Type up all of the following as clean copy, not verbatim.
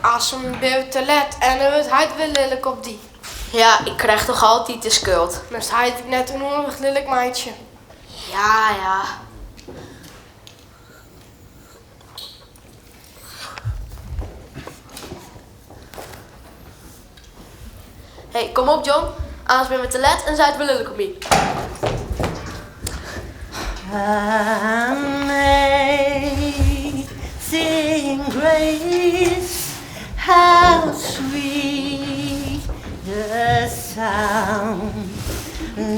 Assem bin te let en dan wurdt heit wer lilk op dy. Ja, ik krijg toch altyd de skuld. Moatst heit ek net ûnnoadich lilk meitsje. Ja, ja. Hey, kom op John, anders binne we te let en seit wer lilk op my. Amazing grace, how sweet the sound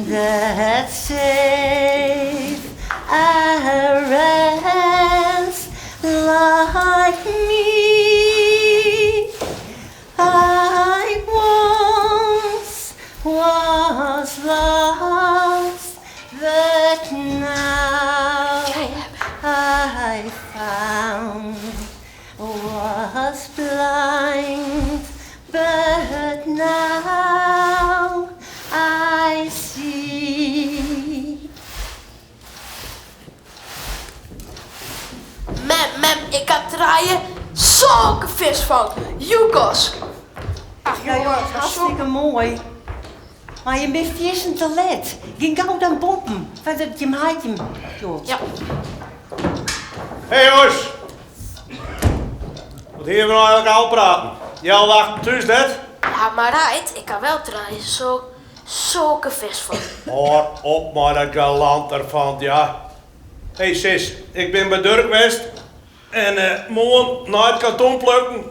that saved a wretch like me. I once was lost, but now I'm found. Was blind, but now I see. Mem, mem, ik ha trije sokke fisk fong. Joekos! Ach Ja, jonge, jonges, hartstikke moai. Mar jim binne fierstente let. Gean gau dan boppen, foardat jim heit jim sjocht. Ja. Hey jonges! Wat hiene we no eigenlik ôfpraten? Healwei achten thús net? Ja, mar heit, ik ha wel trije sokke fisk fong. Hâld op mei dat gelanterfant, ja. Hey sis, ik bin by Durk west en moarn nei it katoenplukken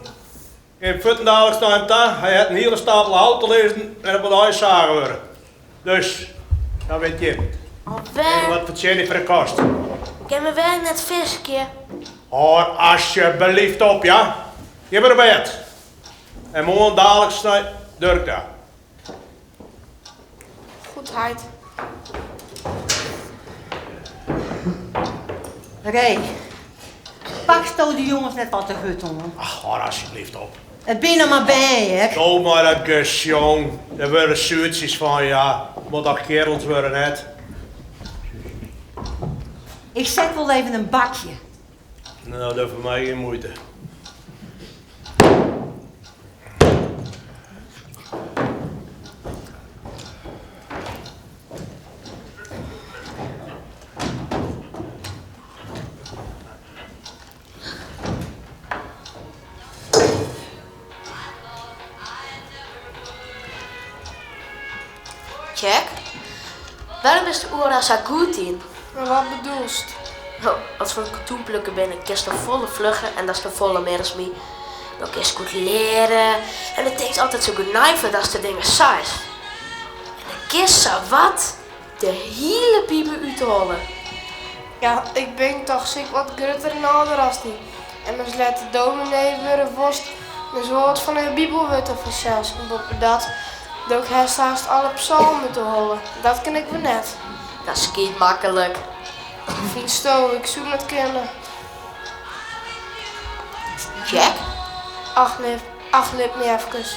gean ik fuortendaliks nei him ta. Hy hat in hiele stapel hout te lizzen en dat moat allegear sage wurde. Dus, dan wit jim. Alwer? Even wat fertsjinje foar de kost. Kinne we wer net fiskje? Hâld asjebleaft op, ja. Gean mar op bêd. En moarn daliks nei Durk ta. Goed, heit. Ray, paksto de jonges net wat te hurd oan? Ach, hâld asjebleaft op. It binne mar bern, hear. Do mei dat gesjong, dêr wurde suertsjes fan, ja. Moat toch kearels wurde, net? Ik set wol even in bakje. No, dat foar my gjin muoite. Jack, wêrom bist oeral sa goed yn? Mar wat bedoelst? No, as we oan it katoenplukken binne, kinst noch folle flugger en datst noch folle mear as my. Do kinst goed leare en do tinkst altyd sa goed nei foardatst de dingen seist. En do kinst sawat de hiele Bibel út de holle. Ja, ik bin toch sik wat grutter en âlder as dy. En ast letter dominee wurde wolst, moatst wol wat fan de Bibel witte fansels. En boppedat, do hast hast alle psalmen út de holle. Dat kin ik wer net. Dat skyt maklik. Fynsto, ik soe net kinne. Jack? Ach, ach, lit my efkes.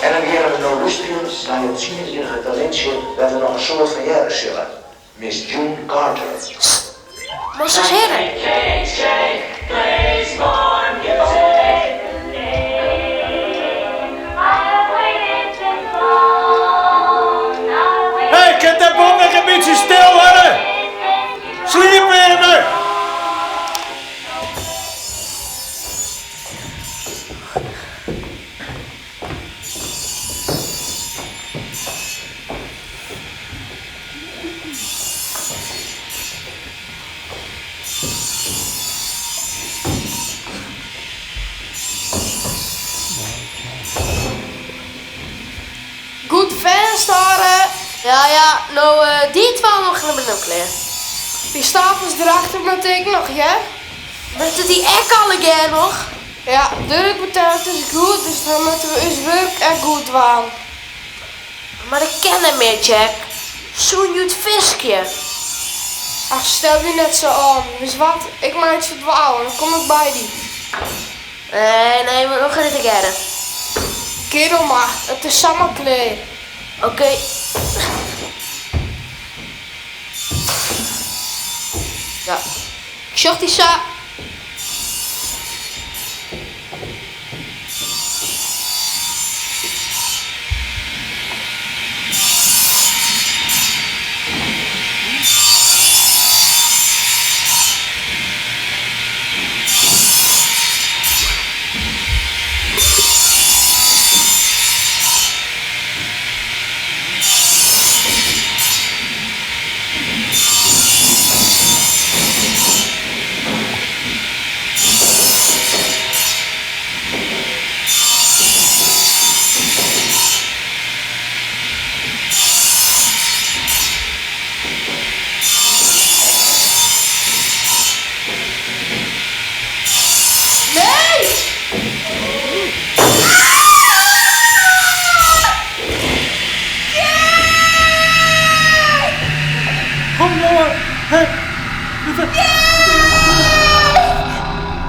En dan geane we no lústerjen nei it tsienjierrige talintsje wêr't we noch in soad fan hearre sille, Miss June Carter. Sst, moatst ris hearre! Hey, kin dêr boppe ek in bytsje stil wurde? Sliep even! Ja, ja, no dy twa noch binne no klear. Dy stapels derachter moatte ek noch, hear. Moatte dy ek allegear noch? Ja, Durk betellet ús goed, dus dan moatte we ús wurk ek goed dwaan. Mar ik kin net mear, Jack. Soene jo it fiskje? Ach, stel dy net sa oan. Witst wat, ik meitsje it wol ôf en dan kom ik by dy. Nee, nee, we gean tegearre. Gean no mar, it is samar klear. Oké. Ja, ik sjoch dy sa. Kom jonge, hè?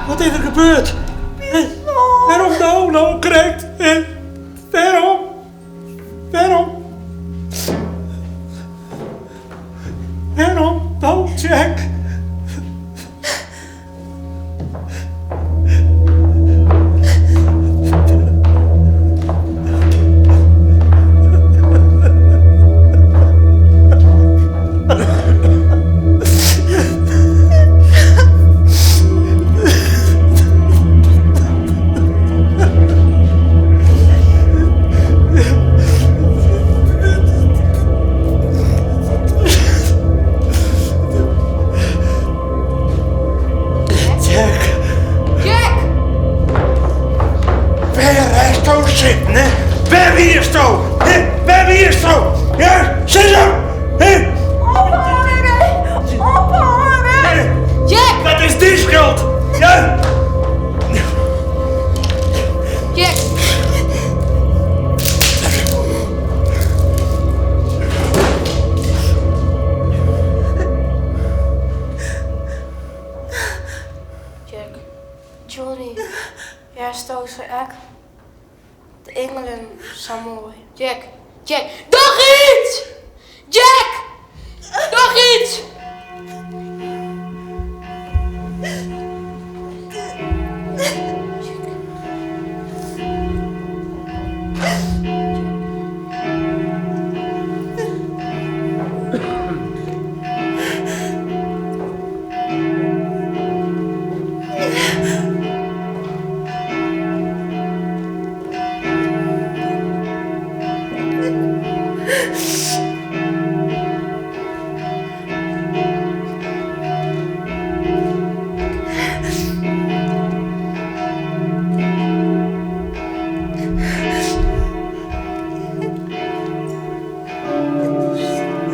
Wat is der gebeurd? Wêrom no, no krekt? Wêrom? Wêrom? Wêrom no, Jack? Jack! Jack! Wêr hasto sitten, hè? Wêr wiesto? Hè? Wêr wiesto? Ja, sis him! Hè? Ophâlde! Ophâlde! Jack! Dat is dyn skuld! Ja! Jack! Jack, Johnny, hearsto se ek? De ingelen, sa moai. Jack, Jack, doch yts! Jack! Doch yts!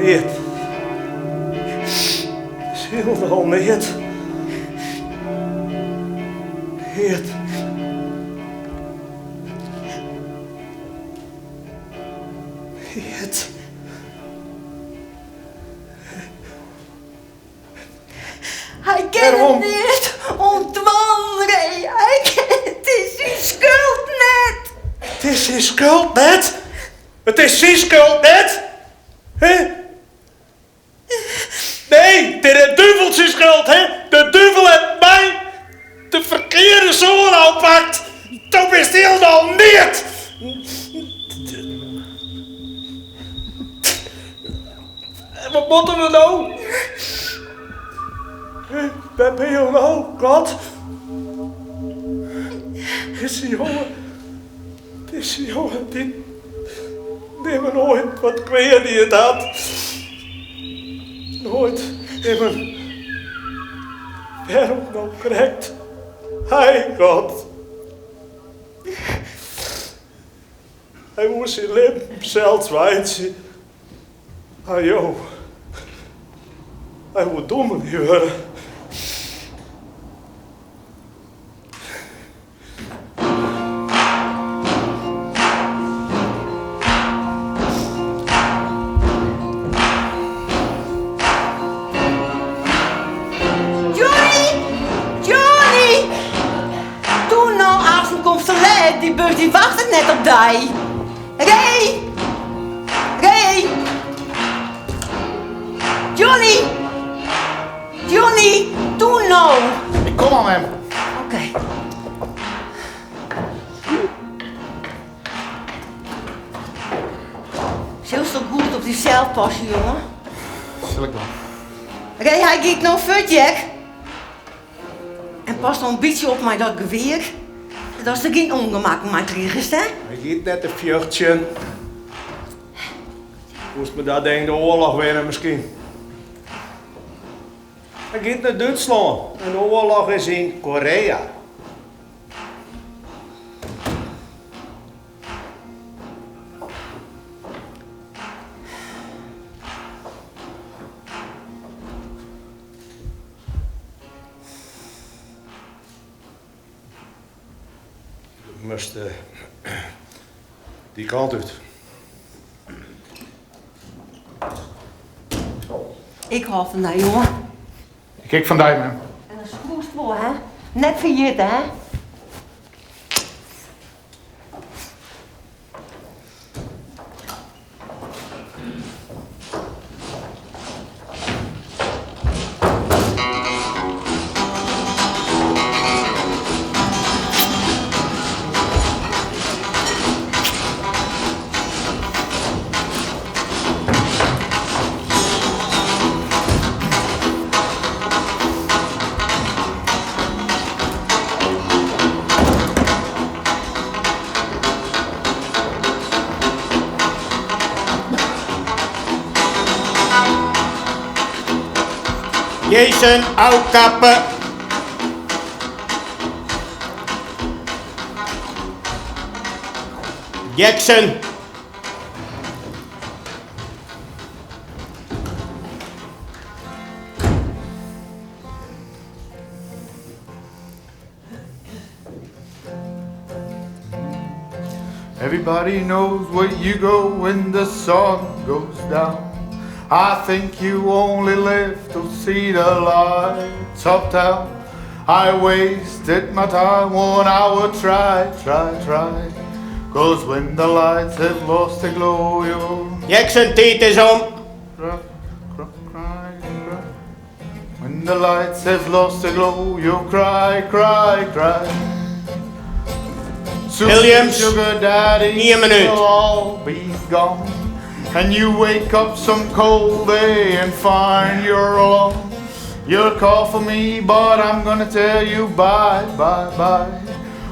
Neat. It is hielendal neat. Neat. Neat. Hy kin it net ûntdwaan, Ray. Hy kin, it is syn skuld net. It is syn skuld net? It is syn skuld net? Hè? Nee, it is de duvel syn skuld, hè? De duvel hat my de ferkearde soan ôfpakt. Do bist hielendal neat! En wat moatte we no? Wêr binne jo no, God? Dizze jonge, dizze jonge dy't nimmen noait wat kwea dien hat. Noait nimmen. Wêrom no krekt hy, God? Hy woe syn libben sels meitsje. Ah jo, hy woe dominee wurde. Johnny! Johnny! Doe no, aansten komst te let, dy bus dy wachtet net op dy. Ree! Ree! Johnny! Johnny, doe no! Ik kom al, mem. Oké. Silsto goed op dysels passe, jonge? Sil ik dwaan. Ree, hy giet no fuort, Jack. En pas no in bytsje op mei dat gewear, datst der gjin ûngemakken mei krigest, hè? Hy giet net te fjochtsjen. Woest mei dat ding de oarloch winne miskien? Hy giet nei Dútslân en de oarloch is yn Korea. Moatst dy kant út. Ik hâld fan dy, jonge. Ik ek fan dy, mem. En dan skriuwst wol, hè? Net ferjitte, hè? Jason, ôfkappe. Jackson. Everybody knows where you go when the sun goes down. I think you only live to see the lights of town. I wasted my time when I would try, try, try. Cause when the lights have lost their glow, you'll Jackson, tiid is om. cry, cry, cry, cry. When the lights have lost their glow, you'll cry, cry, cry. Soon Williams, sugar daddy ien minút. will all be gone. And you wake up some cold day and find you're alone. You'll call for me, but I'm gonna tell you bye, bye, bye.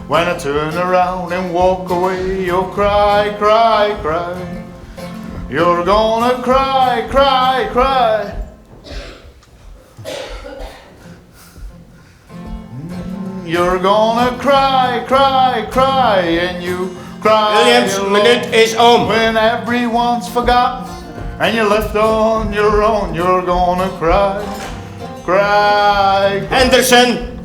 When I turn around and walk away, you'll cry, cry, cry. You're gonna cry, cry, cry. You're gonna cry, cry, cry, and you cry. Williams, alone. minút is om. When everyone's forgotten and you're left on your own, you're gonna cry, cry. cry. Henderson,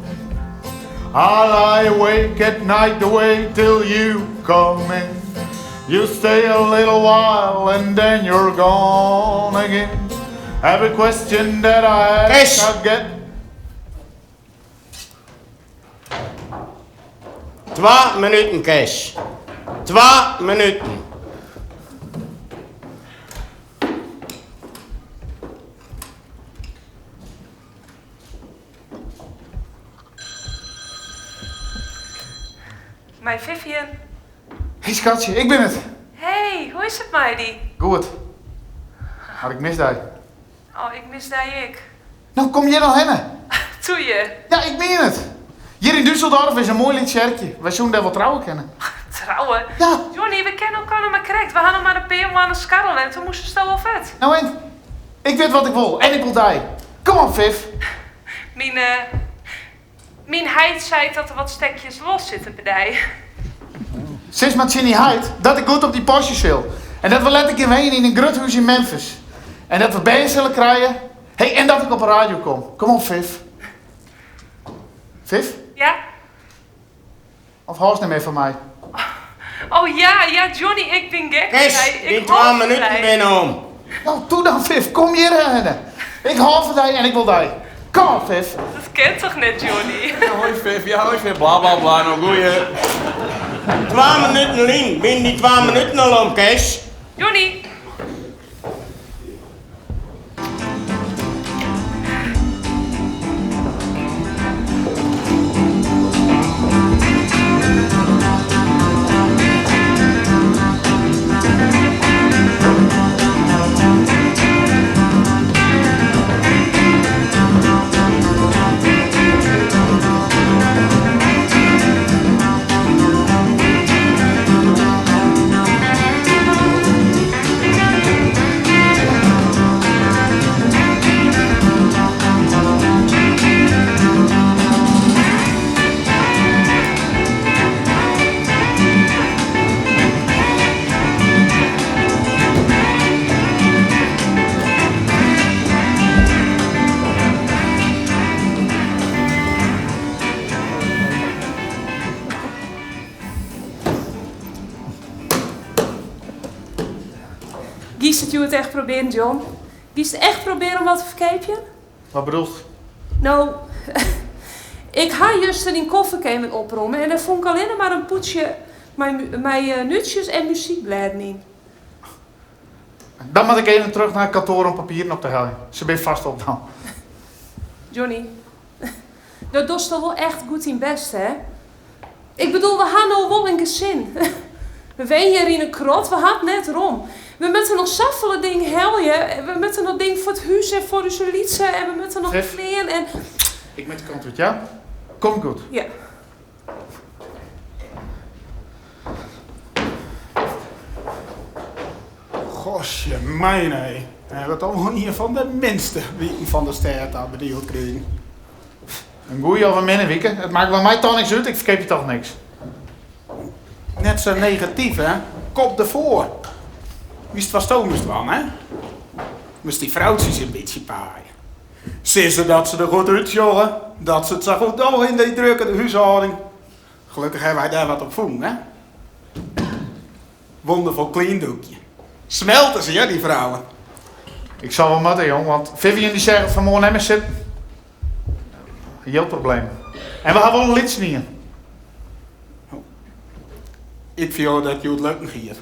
I lie awake at night to wait till you come in. You stay a little while and then you're gone again. Every question that I Kees. ask, I get. Twa minuten, Kees. Twa minuten. Mei Vivian. Hey skatsje, ik bin it. Hey, hoe is it mei dy? Goed. Mar ik mis dy. Oh, ik mis dy ek. No, kom hjir no hinne. Toe je. Ja, ik mien it. Hjir yn Düsseldorf is in moai lyts tsjerkje. Wy soene dêr wol trouwe kinne. Trouwe? Ja. Johnny, we kenne elkoar noch mar krekt. We ha noch mar in pear moanne skarrele en toen moastesto al fuort. No en? Ik wit wat ik wol en ik wol dy. Kom op, Viv. Myn, eh, myn heit seit dat der wat stekjes los sitte by dy. Sis mar tsjin dyn heit dat ik goed op dy pasje sil. En dat we letter gean wenjen yn in grut hûs yn Memphis. En dat we bern sille krije. Hey, en dat ik op 'e radio kom. Kom op, Viv. Viv? Ja? Of hâldst net mear fan my? Oh ja, ja Johnny, ik bin gek op Kees, dy. dyn Ik twa hâld fan minuten dy. binne om. No, toe dan Viv, kom hjirhinne. Ik hâld fan dy en ik wol dy. Kom op, Viv. Dat kin toch net, Johnny? Ja, hoi Viv, ja hoi Viv, bla bla bla, no goeie. Twa minuten lyn wienen dy twa minuten al om, Kees. Johnny! Giest it hjoed echt probearjen, John? Giest echt probearjen om wat te ferkeapjen? Wat bedoelst? No, ik ha juster dyn kofferkeamer opromme en dêr fûn ik allinne mar in pûdsje mei nútsjes en muzykblêden yn. Dan moat ik even terug nei it kantoar om papieren op te heljen. Se binne fêst op dan. Johnny, do dochst al wol echt goed dyn bêst, hè? Ik bedoel, we ha no wol in gesin. We wenje hjir yn in krot, we ha it net rom. We moatte noch safolle dingen helje. We moatte noch dingen foar it hús en foar ús lytse en we moatte noch Viv. klean en... Ik moat de kant út, ja? Komt goed. Ja. Gosje mijne, hé. Hy hat al wol ien fan de minste wiken fan de stêd tabedield krigen. In goeie of in minne wike, it makket by my toch niks út, ik ferkeapje toch niks. Net sa negatyf, hè? Kop derfoar. Witst watsto moatst dwaan, hè? Moatst dy froutsjes in bytsje paaie. Sizze dat se der goed útsjogge, dat se it sa goed dogge yn dy drukke húshâlding. Gelokkich hawwe wy dêr wat op fûn, hè? Wonderful clean doekje. Smelte se, hear, dy frouwen. Ik sil wol moatte, jong, want Vivian dy seach it fan 'e moarn net mear sitten. In jildprobleem. En we ha wol in lytsen ien. Ik fiel dat hjoed lukken giet.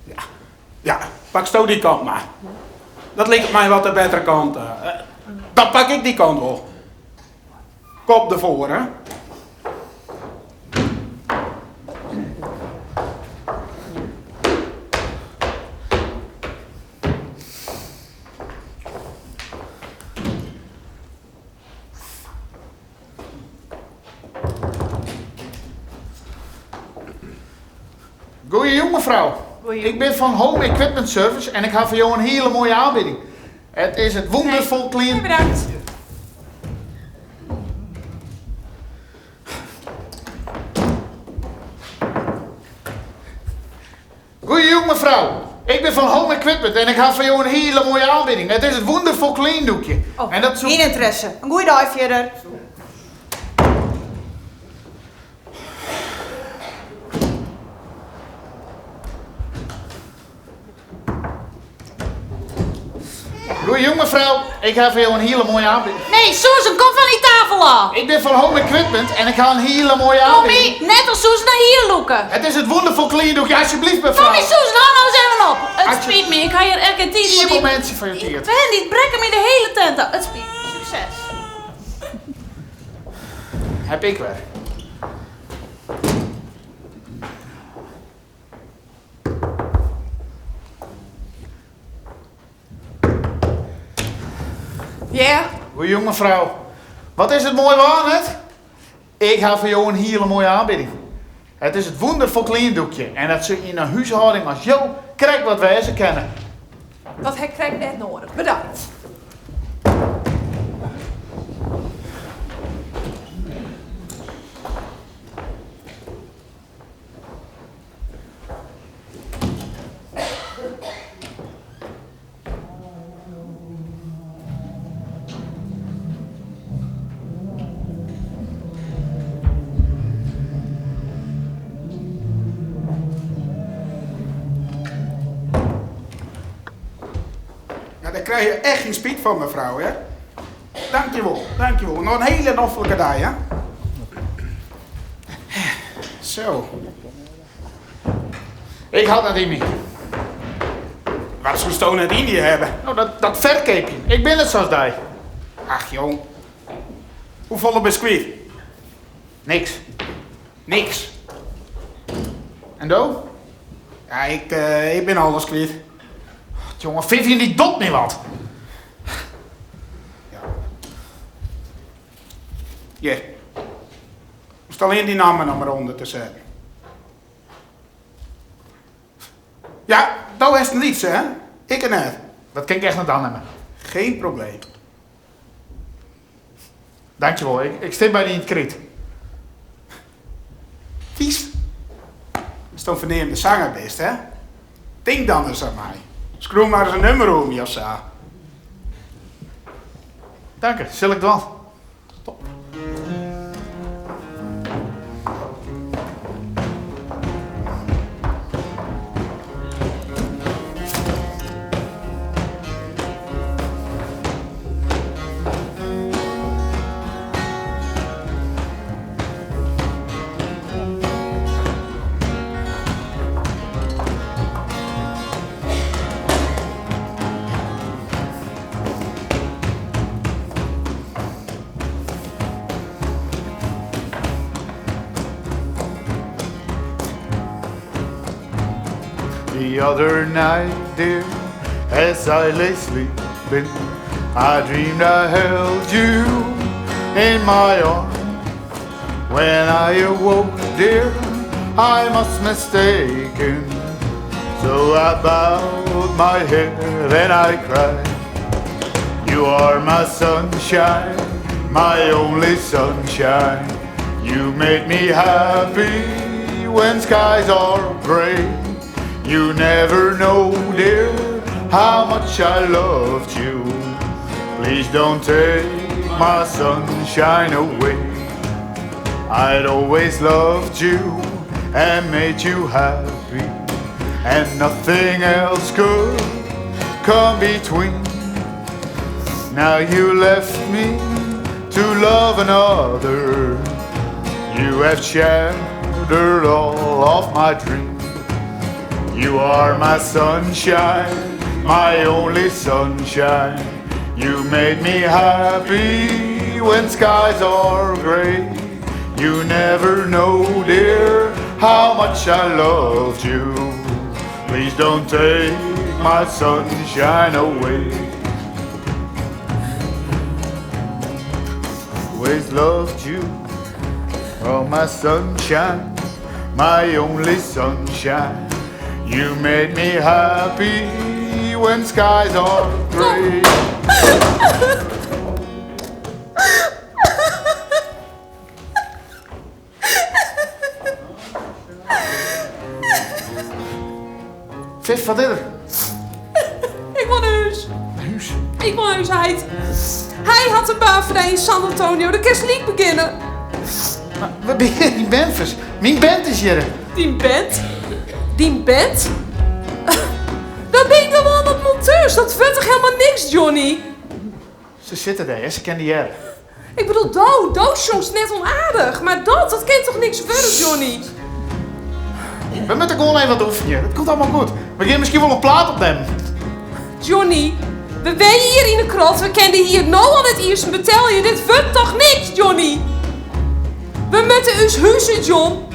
Ja, ja, paksto dy kant mar. Dat liket my wat de bettere kant. Dan pak ik dy kant wol. Kop derfoar, hè. Goeiejûn mefrou. Ik bin fan Home Equipment Service en ik ha foar jo in hiele moaie oanbieding. It is it Wonderful Clean. Bedankt. Goeiejûn mefrou. Ik bin fan Home Equipment en ik ha foar jo in hiele moaie oanbieding. It is it Wonderful Clean doekje. Oh, En dat soe. Gjin ynteresse. In goeie dei fierder. Goeiejûn mefrou, ik ha foar jo in hiele moaie aanbieding. Nee, Susan, kom fan dy tafel ôf. Ik bin fan Home Equipment en ik ha in hiele moaie aanbieding. Tommy, net as Susan nei hier lûke. It is it Wonderful Clean doekje, alsjeblieft mefrou. Tommy, Susan, hou nou ris even op. It spyt my, ik ha hjir ek gjin tiid foar. Ien momintsje fan jo tiid. Bern, dy brekke my de hiele tent ôf. It spyt my. Sukses. Heb ik wer. Ja? Goeiejûn mefrou. Wat is it moai waar net? Ik ha foar jo in hiele moaie aanbieding. It is it Wonderful Clean doekje en dat soe yn in húshâlding as jo krekt wat wêze kinne. Dat ha ik krekt net noadich. Bedankt. krije je echt gjin spyt fan, mefrou, hear. Dankjewol, dankjewol. Noch in hiele noflike dei, hè. Zo. Ik ha it net yn my. Wat soesto net yn dy hawwe? No, dat, dat ferkeapjen. Ik bin net sa as dy. Ach, jong. Hoefolle bist kwyt? Niks. Niks. En do? Ja, ik, ik bin alles kwyt. Jonge, Vivian dy docht my wat. Ja. Hjir. Hoechst allinne dyn namme noch mar ûnder te setten. Ja, do hast in lytse, hè? Ik net. Dat kin ik echt net oannimme. Geen probleem. Dankjewol, ik stim by dy yn it kryt. Witst, asto in ferneamde sanger bist, hè? Tink dan ris oan my. Skriuw mar ris in nummer oer my of sa. Danke, sil ik dwaan. Top. The other night, dear, as I lay sleeping, I dreamed I held you in my arms. When I awoke, dear, I must mistaken. So I bowed my head and I cried. You are my sunshine, my only sunshine. You made me happy when skies are gray. You never know, dear, how much I loved you. Please don't take my sunshine away. I'd always loved you and made you happy, and nothing else could come between. Now you left me to love another. You have shattered all of my dreams. You are my sunshine, my only sunshine. You made me happy when skies are gray. You never know, dear, how much I loved you. Please don't take my sunshine away. Always loved you, oh my sunshine, my only sunshine. You made me happy when skies are gray. Viv, wat is der? Ik wol nei hûs. Nei hûs? Ik wol nei hûs, heit. Hy hat in baan foar dy yn San Antonio. Dan kinst lyk begjinne. Mar we binne hjir yn Memphis. Myn band is hjir. Dyn band? Dyn band? Dat binne gewoan wat monteurs. Dat wurdt toch helemaal niks, Johnny? Se sitte dêr, hè? Se kinne dy hearre. Ik bedoel, do, do sjongst net onaardich. Mar dat, dat kin toch niks wurde, Johnny? We moatte gewoan even wat oefenje. Dat komt allemaal goed. We gean miskien wol in plaat opnimmen. Johnny, we wenje hjir yn 'e krot. We kinne de hier no al net iens betelje. Dit wurdt toch niks, Johnny? We moatte ús hûs út, John.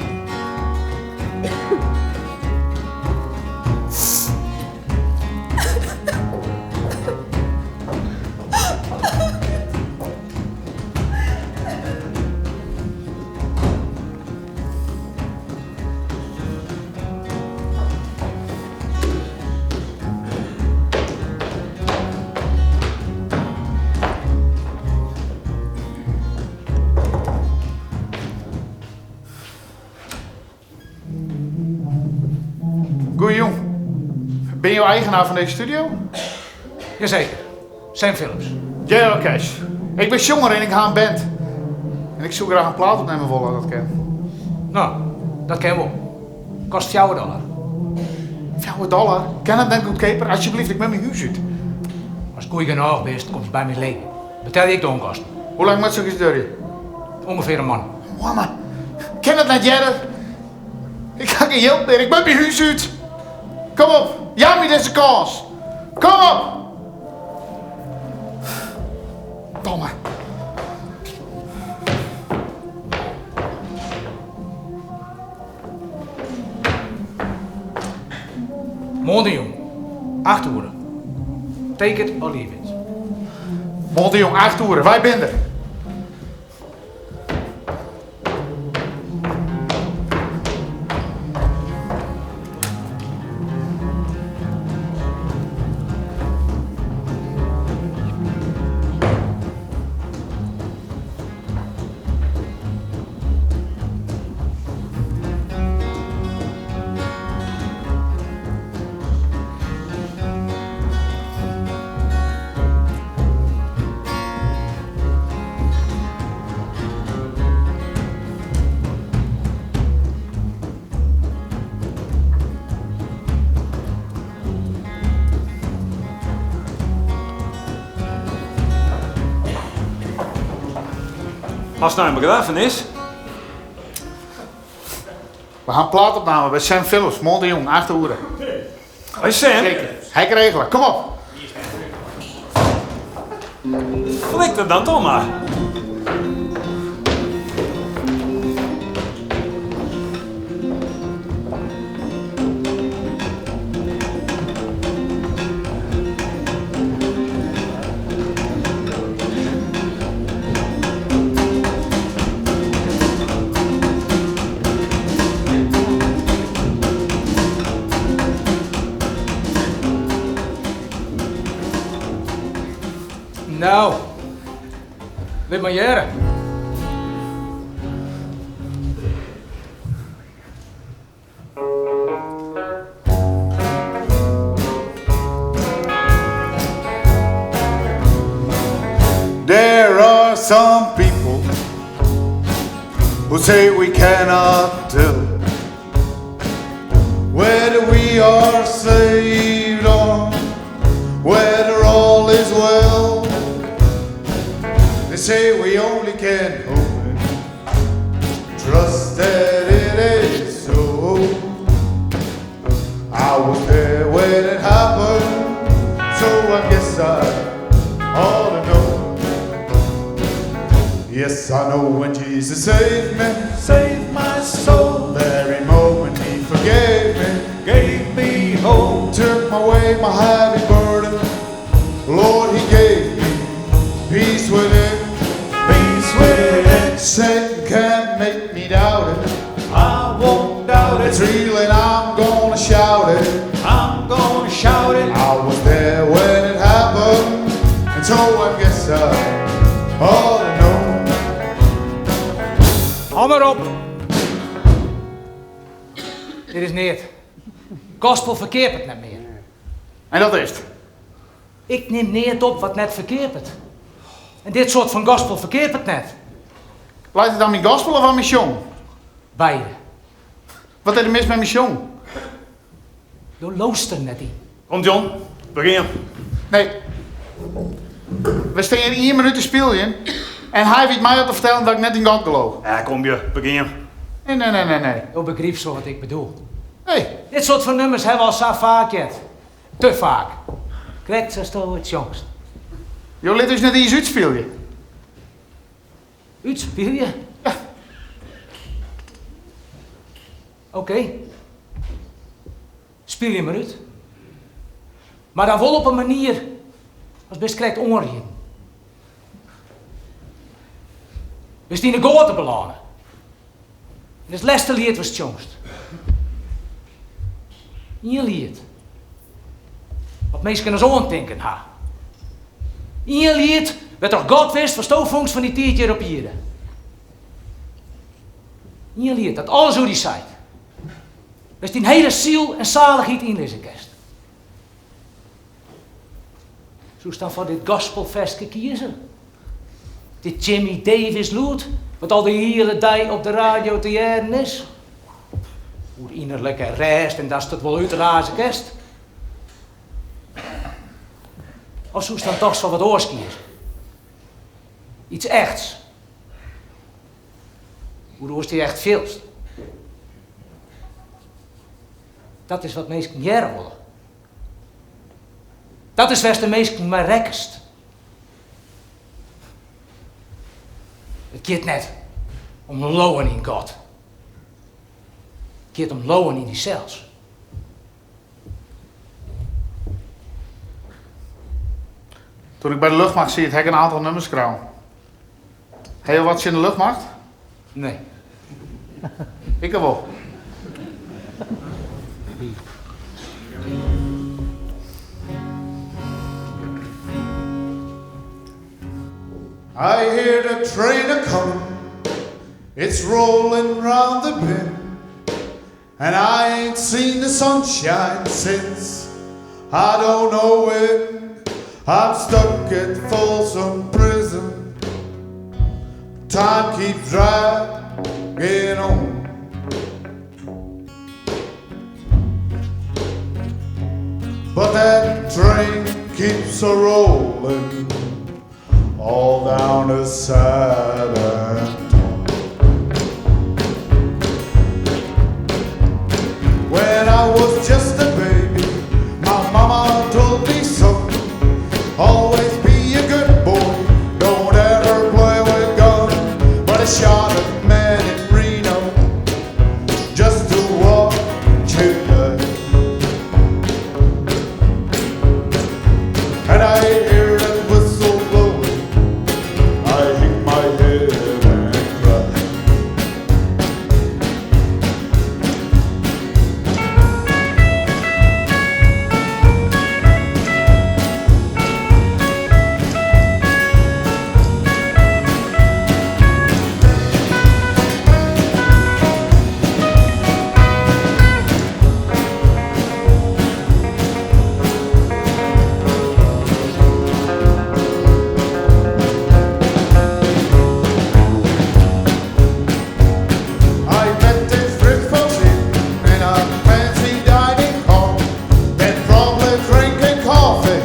Goeiejûn. Binne jo eigenaar fan dizze studio? Jazeker. Sam Phillips. Gerald Cash. Ik bin sjonger en ik ha in band. En ik soe graach in plaat opnimme wolle as dat kin. No, dat kin wol. Kost fjouwer dollar. Fjouwer dollar? Kin dat net goedkeaper? Asjebleaft, ik moat myn hûs út. Ast goeie genôch bist, komst by my leven. Betelje ik de onkosten. Hoe lang moat soks duorje? Ungefear in moanne. Moanne? Kin it net earder? Ik ha gjin jild mear, ik moat myn hús út. Kom op, jou my dizze kâns. Kom op! Domme. Moarntejûn, acht oere. Take it or leave it. Moarntejûn, acht oere, wy binne der. Hast nei in begraffenis? We ha in plaatopname by Sam Phillips, moarntejûn, acht oere. Hoi Sam. Zeker. Ha ik regele. Kom op. Flikker dan toch mar. No, lit mar hearre. There are some people who say we cannot tell whether we are saved or whether all is well. They say we only can hope and trust that it is so. I was there when it happened, so I guess I ought to know. Yes, I know when Jesus saved me, saved my soul. Very moment he forgave me, gave me hope, took away my heavy burden. Lord, he gave me peace within, peace within. Satan can't make me doubt it. I won't doubt it. It's real and I'm gonna shout it. I'm gonna shout it. I was there when it happened, and so I guess I ought to know. Hou mar op. Dit is neat. Gospel ferkeapet net mear. En dat is 't? Ik nim neat op wat net ferkeapet. En dit soart fan gospel ferkeapet net. Leit it oan myn gospel of oan myn sjong? Beide. Wat is der mis mei myn sjong? Do leaust der net yn. Kom John, we gean. Nee. We stean hjir ien minút te spyljen en hy wit my al te fertellen dat ik net yn God geloof. Ja, kom je, we gean. Nee, nee, nee, nee, nee. Do begrypst wol wat ik bedoel. Nee. Dit soart fan nummers hawwe we al sa faak heard. Te faak. Krekt sasto it sjongst. Jo litte ús net iens útspylje. Útspylje? Ja. Oké. Spylje mar út. Mar dan wol op in manier as bist krekt oanriden. Bist yn 'e goate belâne. En it lêste liet watst sjongst. Ien liet. Wat minsken as oantinken ha. Ien liet wêrtroch God wist watsto fûnst fan dy tiid hjir op ierde. Ien liet dat alles oer dy seit. Wêr'tst dyn hiele siel en salichheid yn lizze kinst. Soest dan foar dit gospelferske kieze? Dit Jimmy Davis lûd, wat al de hiele dei op de radio te hearren is? Oer inerlike rêst en datst it wol útraze kinst? Of soest dan dochs foar wat oars kieze? Iets echts. Hoe oars dy echt fielst. Dat is wat minsken hearre wolle. Dat is wêr'tst de minsken mei rekkest. It giet net om leauwen yn God. It giet om leauwen yn dysels. Toen ik by de luchtmacht siet, ha ik in oantal nummers skreaun. Ha jo wat tsjin de luchtmacht? Nee. Ik wol. I hear the train a coming, it's rolling round the bend, and I ain't seen the sunshine since I don't know when. I'm stuck at Folsom Prison. Time keeps dragging on. But that train keeps a rolling all down to San Antone. When I was just a baby, my mama told me so. Always be a good boy, don't ever play with guns. But I shot a man in Reno just to watch him die. And I hear that whistle blowing, I hang my head and cry. I met this rich folks in a fancy dining car. They're probably drinking coffee,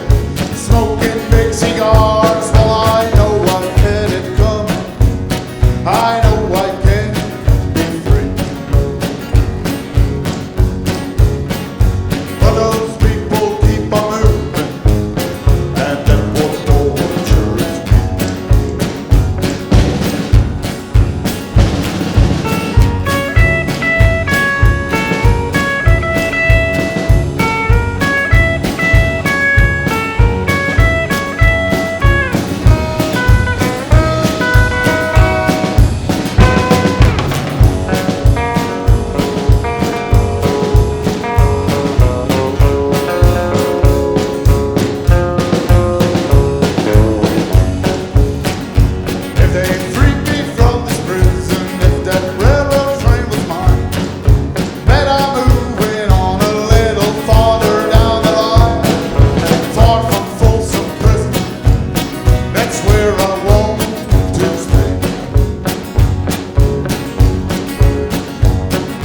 smoking big cigars. Well, I know I had it coming. I know I can be free. But those people keep on moving, and that what tortures me. If they freed me from this prison, if that railroad train was mine, bet I'm moving on a little farther down the line. Far from Folsom Prison, that's where I want to stay.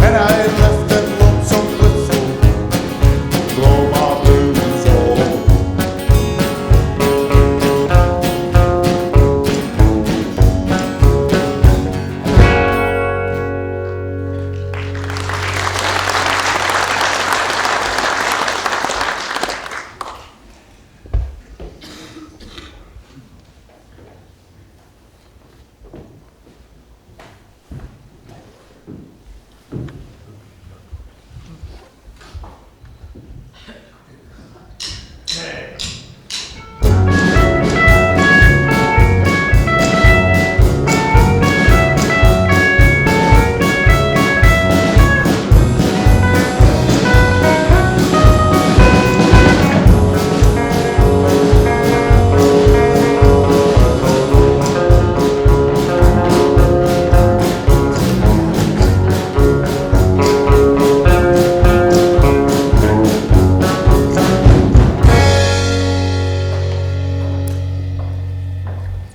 And I left that lonesome whistle blow my blues away.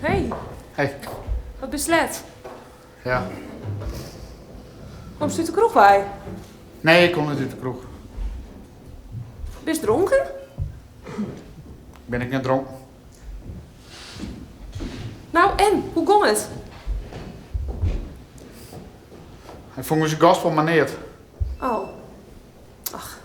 Hey. Hey. Wat bist let? Ja. Komst út de kroech wei? Nee, ik kom net út de kroech. Bist dronken? Bin ik net dronken? Nou en, hoe gong it? Hy fûn ús gospel mar neat. Oh. Ach.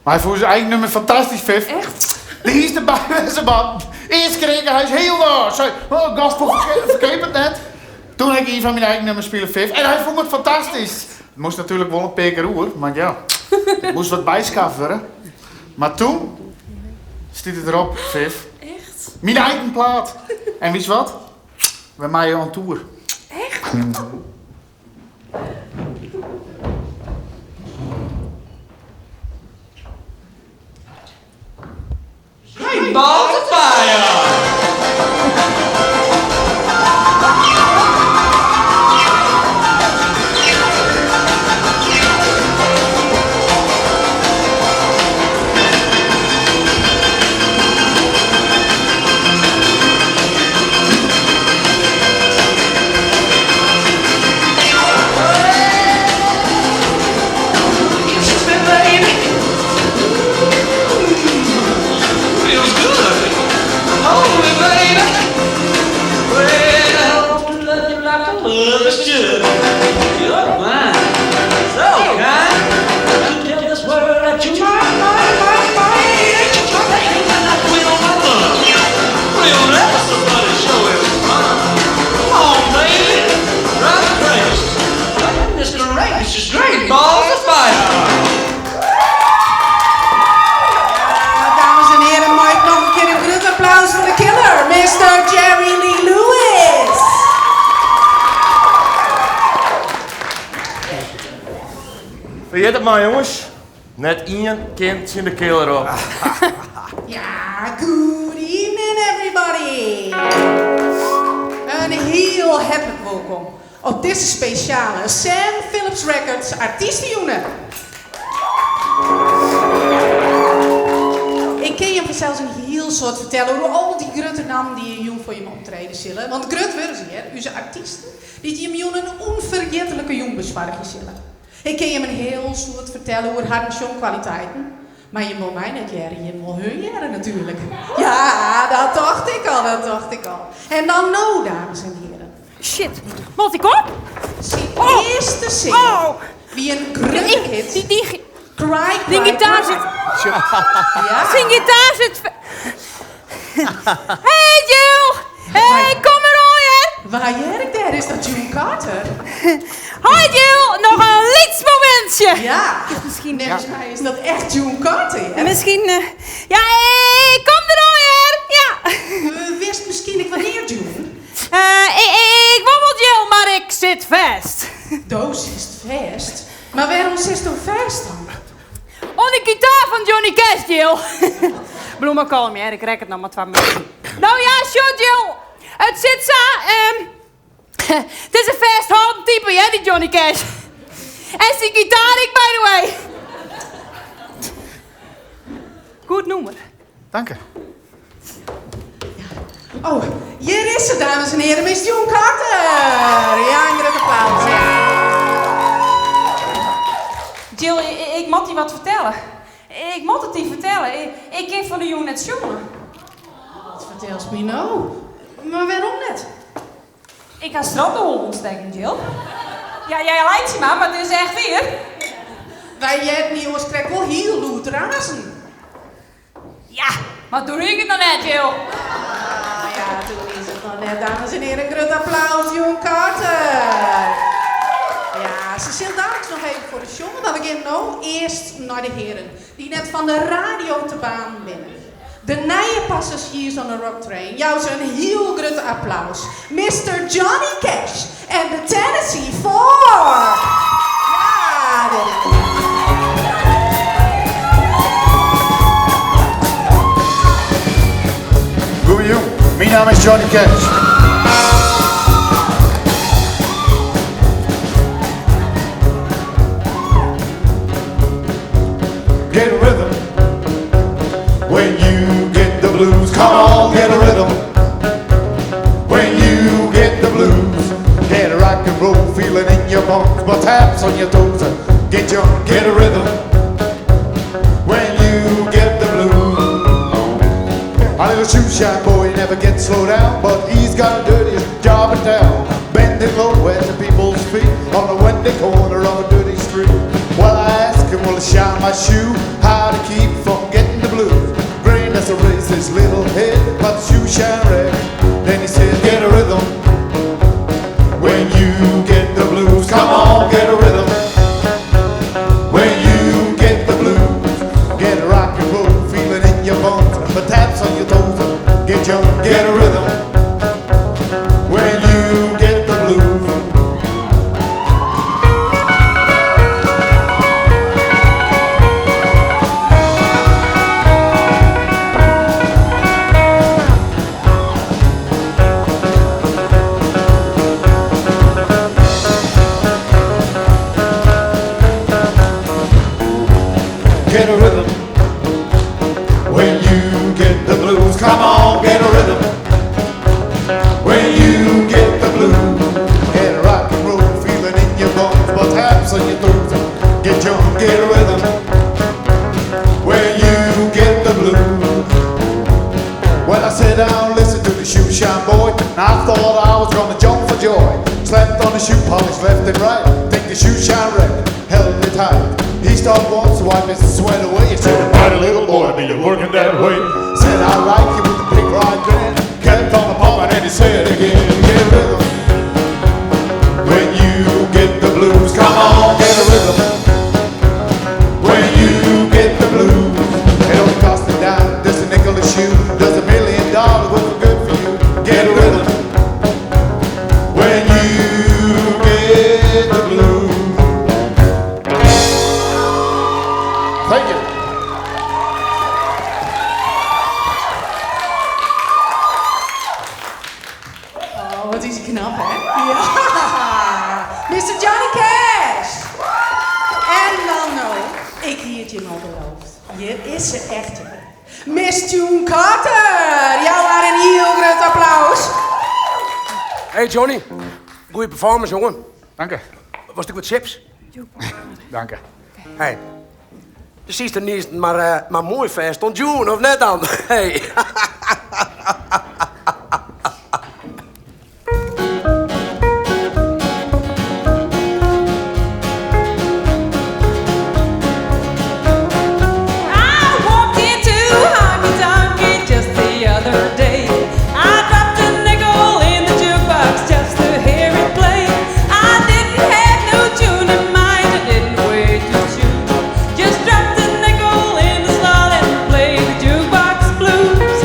Mar hy fûn ús eigen nummer fantastysk, Viv. Echt? De earste by wêze man. Earst kreake hy hiel ôf. Sei, oh, gospel ferkeapet net. Toen ha ik ien fan myn eigen nummers spile, Viv. En hy fûn it fantastysk. It moast natuerlik wol in pear kear oer, want ja, der moast wat byskaft wurde. Mar toen stiet it derop, Viv. Echt? Myn eigen plaat. En witst wat? Wy meie on tour. Echt? Great balls of fire! Dames en heren, mag ik nog een keer een groot applaus voor de killer, Mr. Jerry Lee Lewis. Ferjit it mar, jonges. Net ien kin tsjin de killer op. Ja, good evening everybody. In hiel hertlik wolkom op dizze spesjale Sam Phillips Records artystejûn. Ik kin jim fansels in hiel soad fertelle oer al dy grutte nammen dy't hjir jûn foar jim optrede sille. Want grut wurde se hjir, ús artysten, dy't jim jûn in ûnferjitlike jûn besoargje sille. Ik kin jim in hiel soad fertelle oer harren sjongkwaliteiten, mar jim wol my net hearre, jim wol hun hearre natuerlik. Ja, dat tocht ik al, dat tocht ik al. En dan no, dames en heren. Shit, moat ik op? Syn earste single wie in grutte hit. Cry, Cry, Dyn gitaar sit. Ja. Syn gitaar sit. Hey Jill! Hey, kom mar oan hear! Wa hear ik dêr? Is dat June Carter? Hoi Jill, noch in lyts momintsje. Ja, miskien neffens my is dat echt June Carter, hear. Miskien, ja, ik kom deroan hear, ja. Witst miskien ek wannear, June? Ik wol wol Jill, mar ik sit fêst. Do sitst fêst? Mar wêrom sitsto fêst dan? Oan de gitaar fan Johnny Cash, Jill. Bliuw mar kalm, hear. Ik rek it noch mar twa minuten. No ja, sjoch, Jill. It sit sa. It is in fêsthâldend type, hear, dy Johnny Cash. En syn gitaar ek, by the way. Goed nûmer. Danke. Oh, hjir is se, dames en heren, Miss June Carter! Ja, in grut applaus. Jill, ik moat dy wat fertelle. Ik moat it dy fertelle. Ik kin fan 'e jûn net sjonge. Wat fertelst my no? Mar wêrom net? Ik ha strottenholleontsteking, Jill. Ja, jy laitsje mar, mar it is echt wier. Wy hearden dy oars krekt wol hiel lûd razen. Ja, mar doe hie ik it noch net, Jill. Ah ja, doe hie se it noch net. Dames en heren, in grut applaus, June Carter. Ja, se sil daliks noch even foar ús sjonge, mar we gean no earst nei de heren dy't net fan de radio te banen binne. De nije passazjiers on the Rock Train, jou se in hiel grut applaus. Mister Johnny Cash en de Tennessee Four! Ja, dêr is it. Goeiejûn, myn namme is Johnny Cash. Get a rhythm when you get the blues. Come on, get a rhythm when you get the blues. Get a rock and roll feeling in your bones, but taps on your toes. Get your get a rhythm when you get the blues. A little shoe shine boy. never gets slowed down, but he's got the dirtiest job in town. Bending low at the people's feet on a windy corner of a dirty street. Well, I asked him, will he shine my shoe? How to keep from getting the blues? Grinned as I raised his little head, but the shoe shine red. Then he said, get a rhythm. When you get the blues, come on, get a rhythm. When you get the blues, get a rock and roll feeling in your bones, the taps on your toes, get your get a rhythm. When you get the blues. Get a rhythm. When you get the blues, come on, get a rhythm. When you get the blues, get a rock and roll feeling in your bones, but taps on your toes. Get your get a rhythm. When you get the blues. Well, I sat down, listened to the shoe shine boy, and I thought I was gonna jump for joy. Slapped on the shoe polish left and right, think the shoe shine record, held it tight. He stopped once to wipe his sweat away. He said, "Mighty little boy, be you working that way?" Said, "I like you with the big right grin." Kept on the pumping and he said again, "Get a rhythm." When you get the blues, come on, get a rhythm. When you get the blues, it don't cost a dime. Does a nickel a shoe? Does $1 million worth of good for you? Get a rhythm. When you get the blues. Thank you. Oh, wat is hij knap, hè? Ja! Mr. Johnny Cash! En dan nou, ik hier het je al beloofd. Hier is ze echt. Miss June Carter! Jou maar een heel groot applaus. Hey Johnny, goeie performance, jongen. Dank je. Was het wat chips? Dank je. Hey. Precies de niet, maar, maar mooi vest on June, of net dan? Hey. I walked into Honky Tonky just the other day. I dropped a nickel in the jukebox just to hear it play. I didn't have no tune in mind, I didn't wait to choose. Just dropped a nickel in the slot and played the jukebox blues.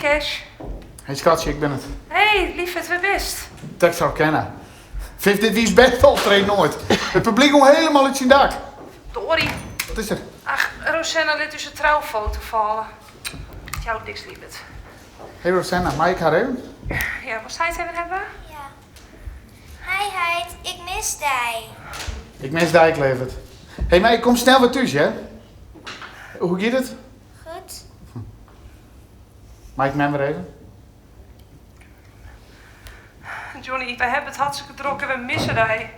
Cash. Hey skatsje, ik bin it. Hey, lieverd, wêr bist? Dat ik soe kinne. Viv, dit wie ús bêste optreden oait. It publyk gong hielendal út syn dak. Dory. Wat is der? Ach, Rosanna lit ús troufoto falle. It jout niks, lieverd. Hey Rosanna, mei ik har even? Ja, wolst heit even hawwe? Ja. Hi heit, ik mis dy. Ik mis dy ek, leavert. Hey, mar ik kom snel wer thús, hear. Hoe giet it? Goed. Mei ik mem wer even? Johnny, wy hawwe it hartstikke drok en wy misse dy.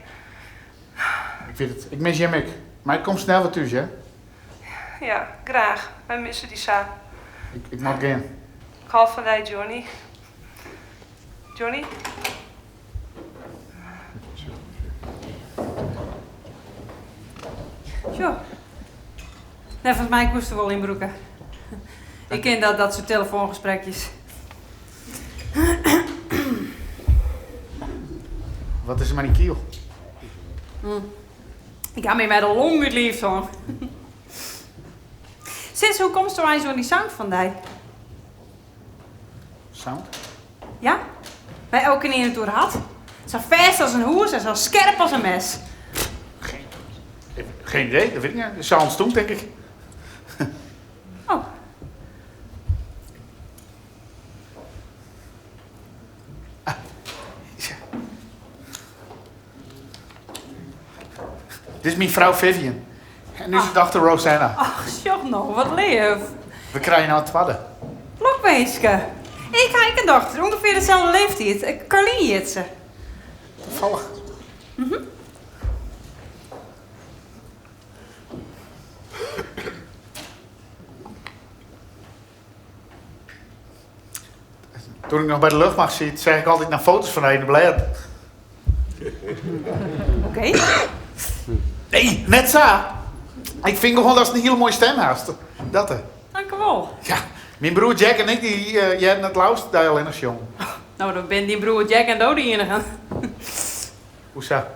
Ik wit it, ik mis jim ek. Mar ik kom snel wer thús, hear. Ja, graach. Wy misse dy sa. Ik moat gean. Ik hâld fan dy, Johnny. Johnny? Sjoch. Neffens my koest der wol yn brûke. Ik kin dat, dat soart telefoangesprekjes. Wat is der mei dyn kiel? Ik ha my mei de longen út liif songen. Sis, hoe komsto eins oan dy sound fan dy? Sound? Ja, wêr't elkenien it oer hat. Sa fêst as in hûs en sa skerp as in mes. Geen idee, dat wit ik net. Sa ûntstûn, tink ik. Oh. Dit is myn frou Vivian. En ús dochter Rosanna. Ach, sjoch no, wat leaf. We krije no in twadde. Lokwinske. Ik ha ek in dochter, ûngefear deselde leeftiid. Carlien hjit se. Tafallich. Toen ik noch by de luchtmacht siet, seach ik altyd nei foto's fan dy yn de blêden. Oké. Nee, net sa. Ik fyn gewoan datst in hiele moaie stim hast. Dat hè. Dankewol. Ja, myn broer Jack en ik dy hearden it leafst dy allinnich sjongen. No, dan binne dyn broer Jack en do de iennigen. Hoe sa?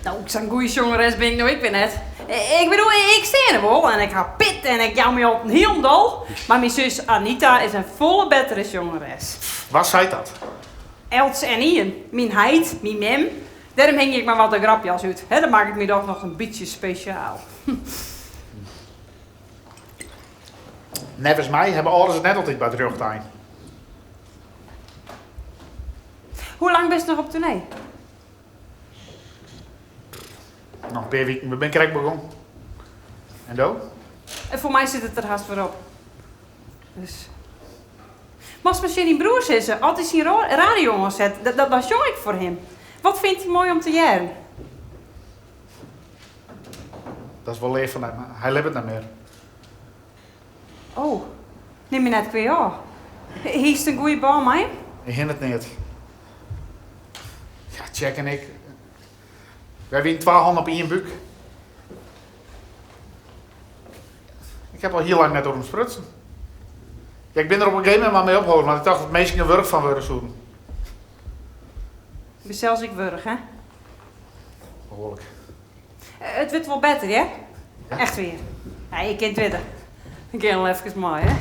No, sa'n goeie sjongeres bin ik no ek wer net. Ik bedoel, ik stean der wol en ik ha pit en ik jou my altyd hielendal. Mar myn sus Anita is in folle bettere sjongeres. Wa seit dat? Elts en ien. Myn heit, myn mem. Dêrom hingje ik mar wat de grapjas út. Hè, dan makket my dochs noch in bytsje spesjaal. Neffens my hawwe âlders it net altyd by it rjochte ein. Hoe lang bist noch op toernee? Noch in pear wiken, we binne krekt begûn. En do? En foar my sit it der hast wer op. Dus. Moatst mar tsjin dyn broer sizze, as hy syn radio oanset, dan sjong ik foar him. Wat fynt hy moai om te hearren? Dat is wol leaf fan him, mar hy libbet net mear. Oh, nim my net kwea ôf. Hiest in goede bân mei him? Ik hie it net. Ja, Jack en ik, wy wienen twa hannen op ien búk. Ik ha al hiel lang net oer him sprutsen. Ja, ik bin der op in gegeven momint mar mei opholden, want ik tocht dat minsken der wurch fan wurde soenen. Bist sels ek wurch, hè? Behoarlik. It wurdt wol better, hear. Echt wier. Ja, ik kin it witte. Ik gean al efkes mei, hè.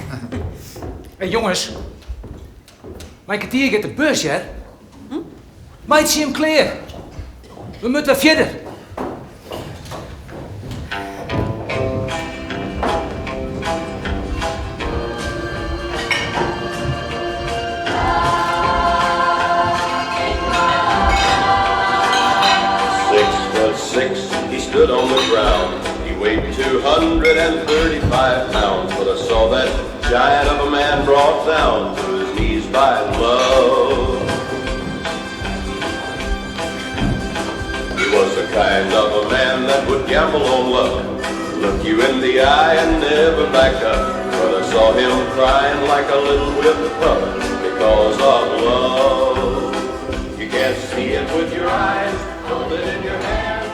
Hey, jonges. Mei in kertier giet de bus, hear. Meitsje jim klear. We moatte wer fierder. 6 foot 6, he stood on the ground. He weighed 235 pounds, but I saw that giant of a man brought down to his knees by love. He was the kind of a man that would gamble on luck, look you in the eye and never back up. But I saw him crying like a little whipped pup because of love. You can't see it with your eyes, hold it in your hand,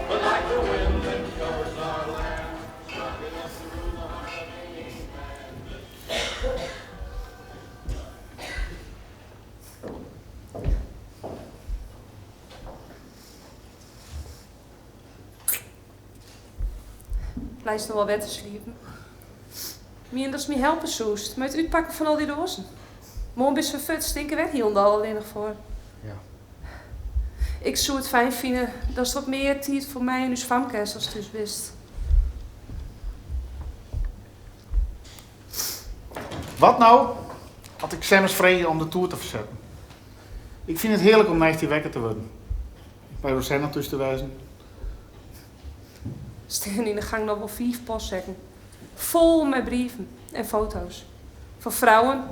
but like the wind that covers our land, struck enough to rule the heart of any man. Leist no wol wer te sliepen? Mien datst my helpe soest mei it útpakken fan al dy doazen. Moarn bist wer fuort, stean ik der wer hielendal allinnich foar. Ja. Ik soe it fijn fine datst wat mear tiid foar my en ús famke hast ast thús bist. Wat no as ik Sam ris freegje om de toer te fersetten? Ik fyn it hearlik om neist dy wekker te wurden. By Rosanna thús te wêzen. Stean yn de gang noch wol fiif postsekken. Fol mei brieven en foto's. Fan frouwen,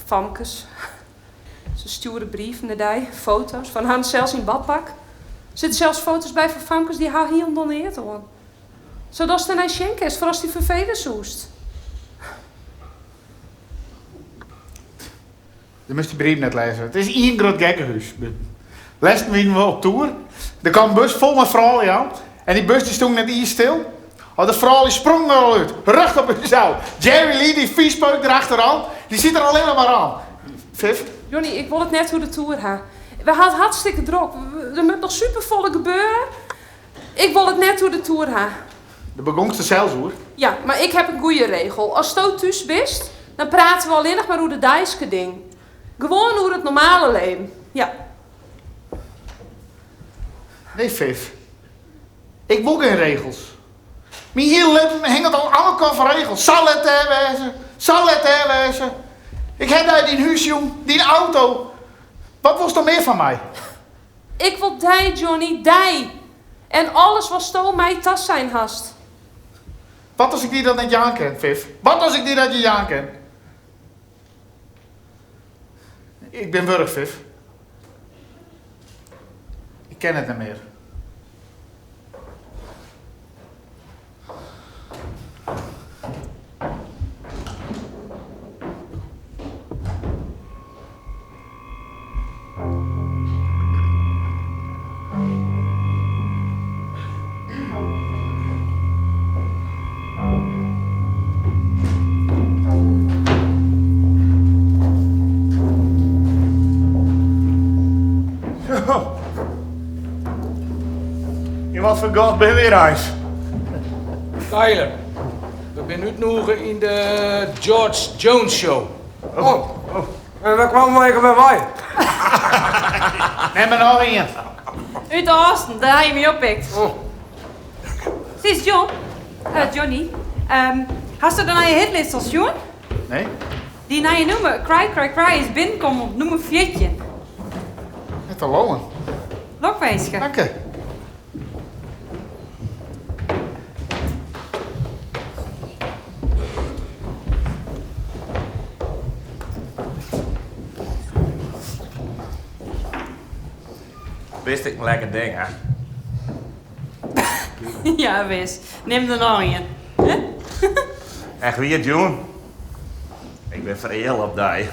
famkes. Se stjoere brieven nei dy, foto's fan harren sels yn badpak. Der sitte sels foto's by fan famkes dy ha hielendal neat oan. Sadatst dernei sjen kinst foar ast dy ferfele soest. Do moatst dy brieven net lêze. It is ien grut gekkehûs. Lêsten wiene we op toer. Der kaam in bus fol mei froulju oan. En dy bus dy stong net iens stil. Oh, de froulju sprongen der al út. Rjocht op ús ôf. Jerry Lee, dy fiispeuk derachteroan, dy siet der allinnich mar oan. Viv? Johnny, ik wol it net oer de toer ha. We ha it hartstikke drok. Der moat noch superfolle gebeure. Ik wol it net oer de toer ha. Dêr begongst der sels oer. Ja, mar ik heb in goeie regel. Asto thús bist, dan prate we allinnich mar oer de deiske dingen. Gewoan oer it normale leven. Ja. Nee, Viv. Ik wol gjin regels. Myn hiele libben hinget al oan elkoar fan regels. Sa let dêr wêze, sa let dêr wêze. Ik ha dy dyn hús jûn, dyn auto. Wat wolst noch mear fan my? Ik wol dy, Johnny, dy! En alles watsto my tasein hast. Wat as ik dy dat net jaan kin, Viv? Wat as ik dy dat net jaan kin? Ik bin wurch, Viv. Ik kin it net mear. Yn wat foar gat binne we hjir eins? Tyler, we binne útnûge yn de George Jones Show. Oh, en wêr kwamen we ek alwer wei? Nim der noch ien. Ut Austin, dêr ha je my oppikt. Sis John, Johnny, hasto de nije hitlist al sjoen? Nee. Dy nije nûmer, Cry Cry Cry, is binnenkommen op nûmer 14. Net te leauwen. Lokwinske. Danke. Bist ek in lekker ding, hè? Ja, wis. Nim der noch ien. Echt wier, June? Ik bin fereale op dy.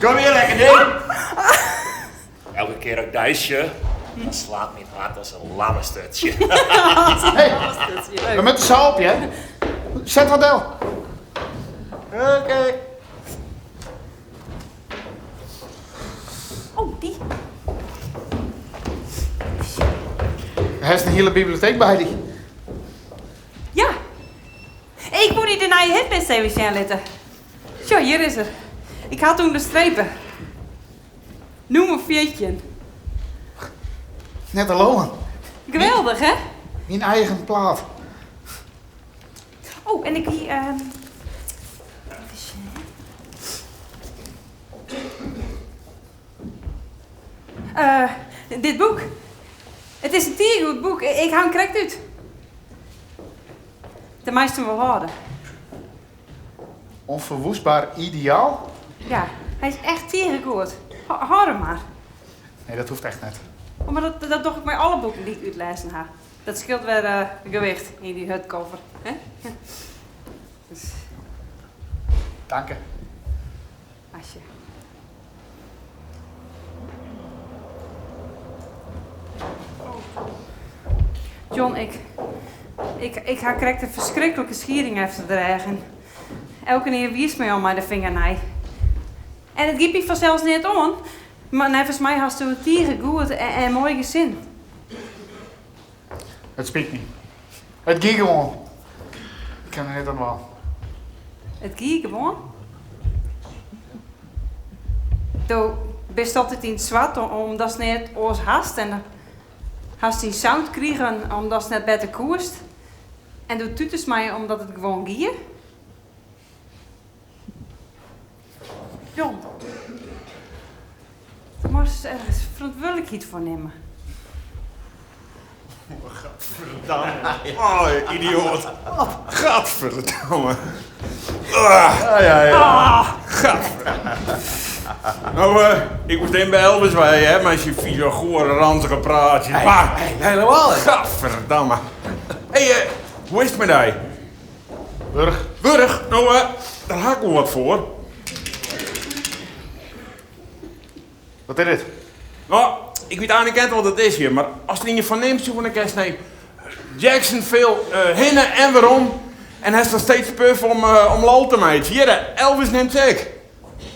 Kom hjir, lekker ding! Elke kear as ik dy sjoch, dan slacht myn hart as in lammesturtsje. Hey, we moatte sa op, hear. Set wat del. Oké. Oh, dy. Hast in hiele biblioteek by dy. Ja. Ik woe dy de nije hitlist even sjen litte. Sjoch, hjir is er. Ik ha it ûnderstrepe. Nûmer 14. Net te leauwen. Geweldich, hè? Myn eigen plaat. Oh, en ik hie. Even sjen. Dit boek. It is in tige goed boek. Ik ha him krekt út. Dêr meist him wol hâlde. Onverwoestbaar ideaal? Ja, hy is echt tige goed. Hâld him mar. Nee, dat hoecht echt net. Oh, mar dat, dat doch ik mei alle boeken dy't ik útlêzen ha. Dat skeelt wer uh, gewicht yn dy hurdkoffer. Hè? Dus. Danke. Asje. John, ik, ik, ik ha krekt in ferskriklike skieding efter de rêch. En elkenien wiist my al mei de finger nei. En it giet my fansels neat oan, mar neffens my hasto in tige goed en moai gesin. It spyt my. It gie gewoan. kin der net oan dwaan. It gie gewoan. Do bist altyd yn it swart omdatst neat oars hast en hast dyn sound krigen omdatst net better koest. En do tutest my omdat it gewoan gie. John, do moatst ergens ferantwurdlikheid foar nimme. Gadverdamme. Oh, idioat. Gadverdamme. Ah. Ja. Gadverdamme. Nou, ik moest even bij Elvis bij, hè, met zijn vieze, gore, ranzige praatjes. Hey, Maar, hey, helemaal, hè. Gadverdamme. Hé, hey, hoe is het met die? Wurch. Wurch? Nou, daar ha ik wol wat foar. Wat is dit? Nou, ik wit eigentlik net wat it is hjir, mar ast der ien fan nimst, dan kinst nei Jacksonville hinne en werom en hast noch steeds puf om lol te meitsjen. Hjir, Elvis nimt se ek.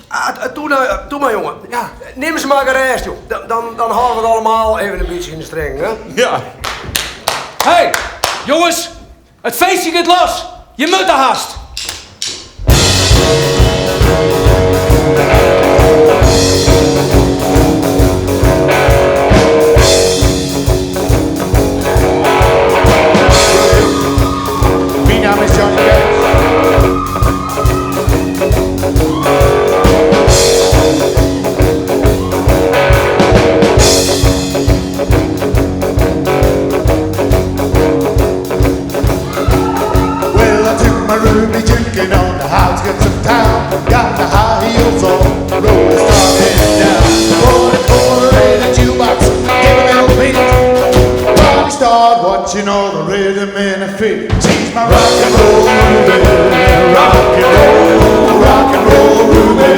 Ah, doe, nou, doe mar, jonge. Ja. Nim se mar gerêst, joh. Dan hâlde we it allegear even in bytsje yn de string, hè? Ja. Hey, jonges, it feestje giet los! Je mutte hast! Myn namme is Johnny Cash. Well, I took my Ruby drinking on the outskirts of town. Got the high heels on, road started down. Put a quarter in the jukebox, give a little beat. Body start watching all the rhythm in her feet. She's my rock and roll Ruby, rock and roll, rock and roll Ruby,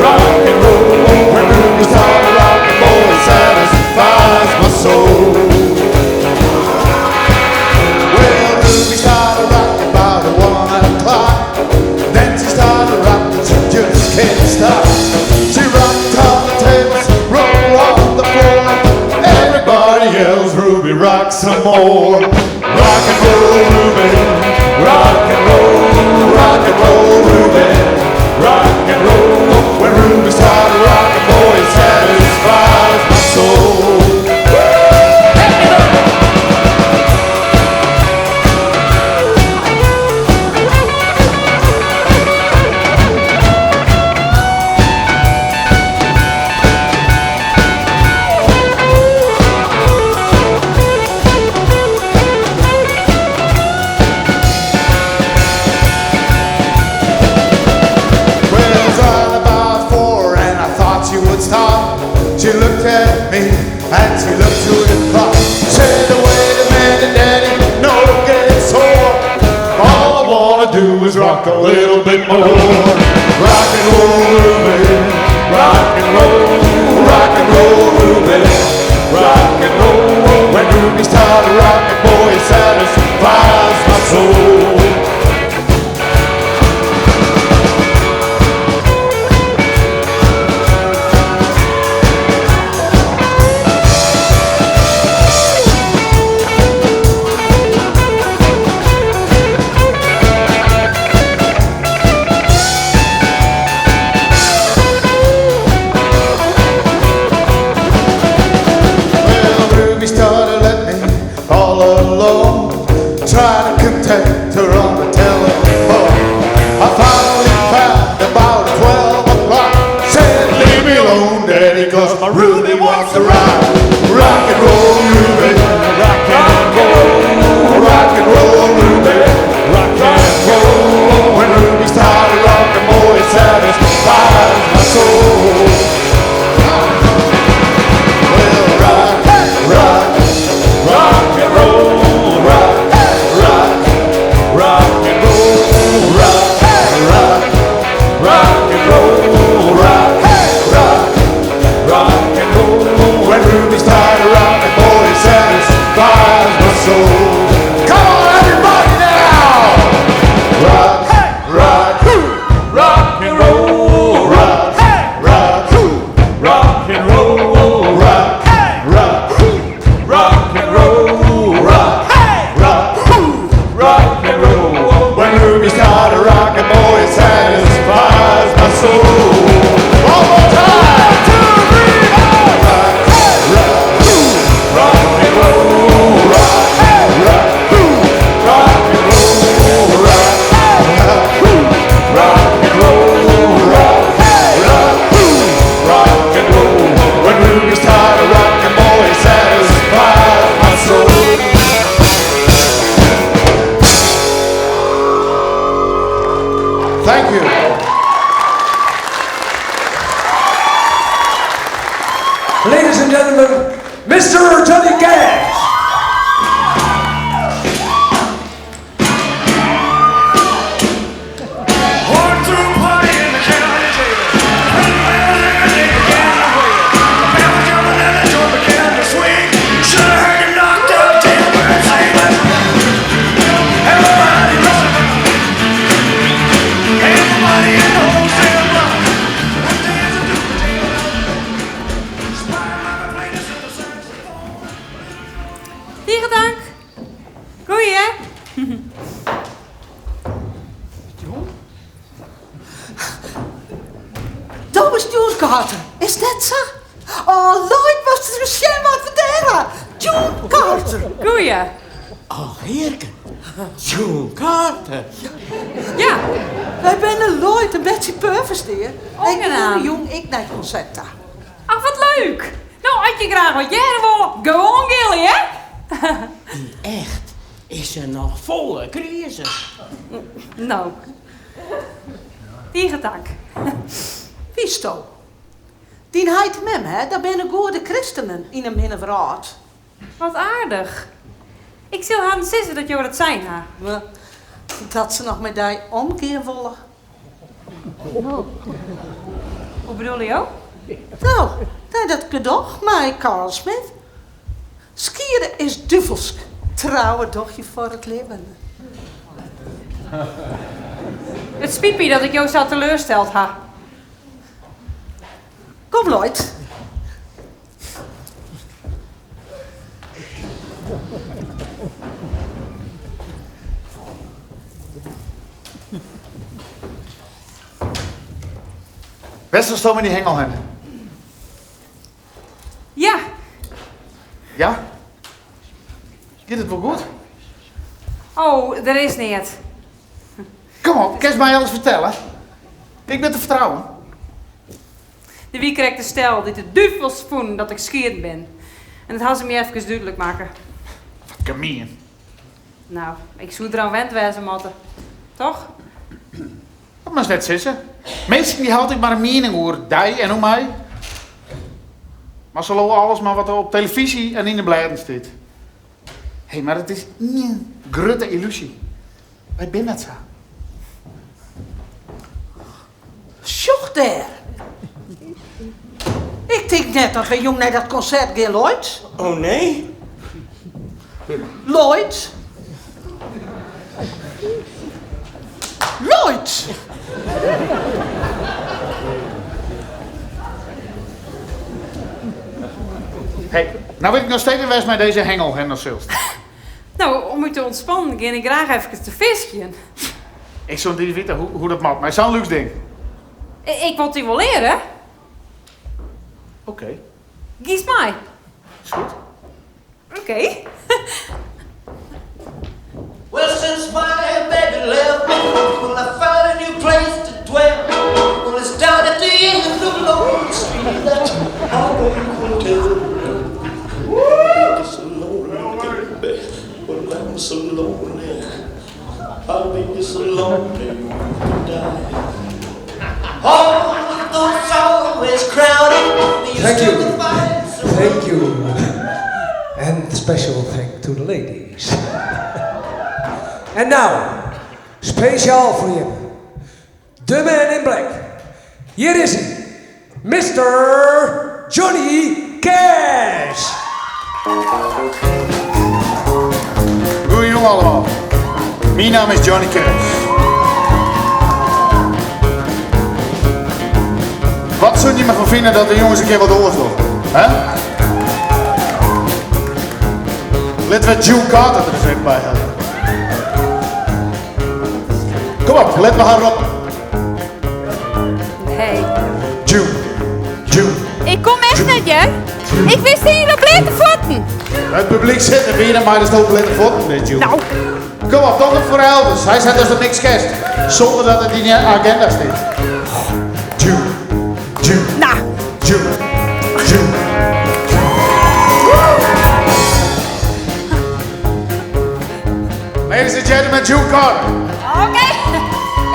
rock and roll. When Ruby started rocking, boy, it satisfies my soul. Well, Ruby started rocking about 1 o'clock. Then she started rocking, she just can't stop. She rocked on the tables, rolled on the floor. Everybody yells, Ruby, rock some more. Rock and roll, Ruby, rock and roll, rock and roll, Ruby, rock and roll. When Ruby started rocking, boy, it satisfies my soul. Well, it's right about 4, and I thought she would stop. She looked at me, and she looked to the clock. Said, wait a minute, Daddy, no get sore. All I wanna do is rock a little bit more. Rock and roll, Ruby, rock and roll, rock and roll, Ruby, rock and roll. When Ruby started rocking, boy, it satisfies my soul. Ladies and gentlemen, Mr. Johnny Cash! Tige tank. Goeie, hè? Do bist June Carter, is dat sa? Oh, Lloyd, moatst ris sjen wa't we dêr ha. June Carter. Goeie. Och, hearke. June Carter. Ja. Wy binne Lloyd en Betsy Purvis, dear. Oangenaam. Wy jûn ek nei it konsert ta. Ach, wat leuk. No, as je graach wat hearre wolle, gewoan gilje, hè? Yn echt is se noch folle grizer. No, tige tank. Witsto, dyn heit en mem, hè, dat binne goede kristenen yn 'e minne wrâld. Wat aardich. Ik sil harren sizze dat jo dat sein ha. Dat se noch mei dy omgean wolle. Hoe bedoele jo? No, nei dat gedoch mei Carl Smith. Skiede is duvelsk, trouwe doch je foar it libben. It spyt my dat ik jo sa teleursteld ha. Kom, Lloyd. Wêr silsto mei dy hengel hinne? Ja. Ja? Giet it wol goed? Oh, der is neat. Kom op, kinst my alles fertelle? Ik bin te fertrouwen. Der wie krekt in stel dy't it duvelsk fûnen dat ik skieden bin. En dat ha se my efkes dúdlik makke. Wat gemien. No, ik soe deroan wend wêze moatte, toch? Dat moatst net sizze. Minsken dy ha altyd mar in miening oer dy en oer my. Mar se leauwe alles mar wat der op telefyzje en yn de blêden stiet. Hé, mar it is ien grutte yllúzje. Wy binne net sa. Sjoch dêr! Ik tink net dat wy jûn nei dat konsert gean, Lloyd. Oh nee? Lloyd? Lloyd! Hé, no wit ik noch steeds net wêr'tst mei dizze hengel hinne silst. No, om my te ûntspannen gean ik graach efkes te fiskjen. Ik soe net witte hoe't dat moat mei sa'n lúks ding. Ik wol it dy wol leare. Oké. Giest mei? Is goed. Oké. Well, since my baby left me, well, I found a new place to dwell. Well, it's down at the end of Lonely Street, that heartbreak hotel. Woo! So lonely, baby. Well, I'm so lonely. I'll be so lonely you could die. All the thoughts always crowded. Thank you. Thank you. And special thank to the ladies. And now, spesjaal foar jim, the man in black. Hjir is hy, Mister Johnny Cash! Goeiejûn allemaal. Myn namme is Johnny Cash. Wat soene jimme derfan fine dat de jonges in kear wat oars dogge? Hè? Litte we June Carter der ris even by helje. Kom op, litte we har roppe. Hey. June, June. Ik kom echt net, hear. Ik wist hier op bleate fuotten. It publyk sit der by, mei datsto op bleate fuotten bist, June. No. Kom op, doch it foar Elvis. Hy sei datsto niks kinst, sûnder dat it yn de agenda stiet. June, June. No. June, June. Ladies and gentlemen, June Carter. Oké,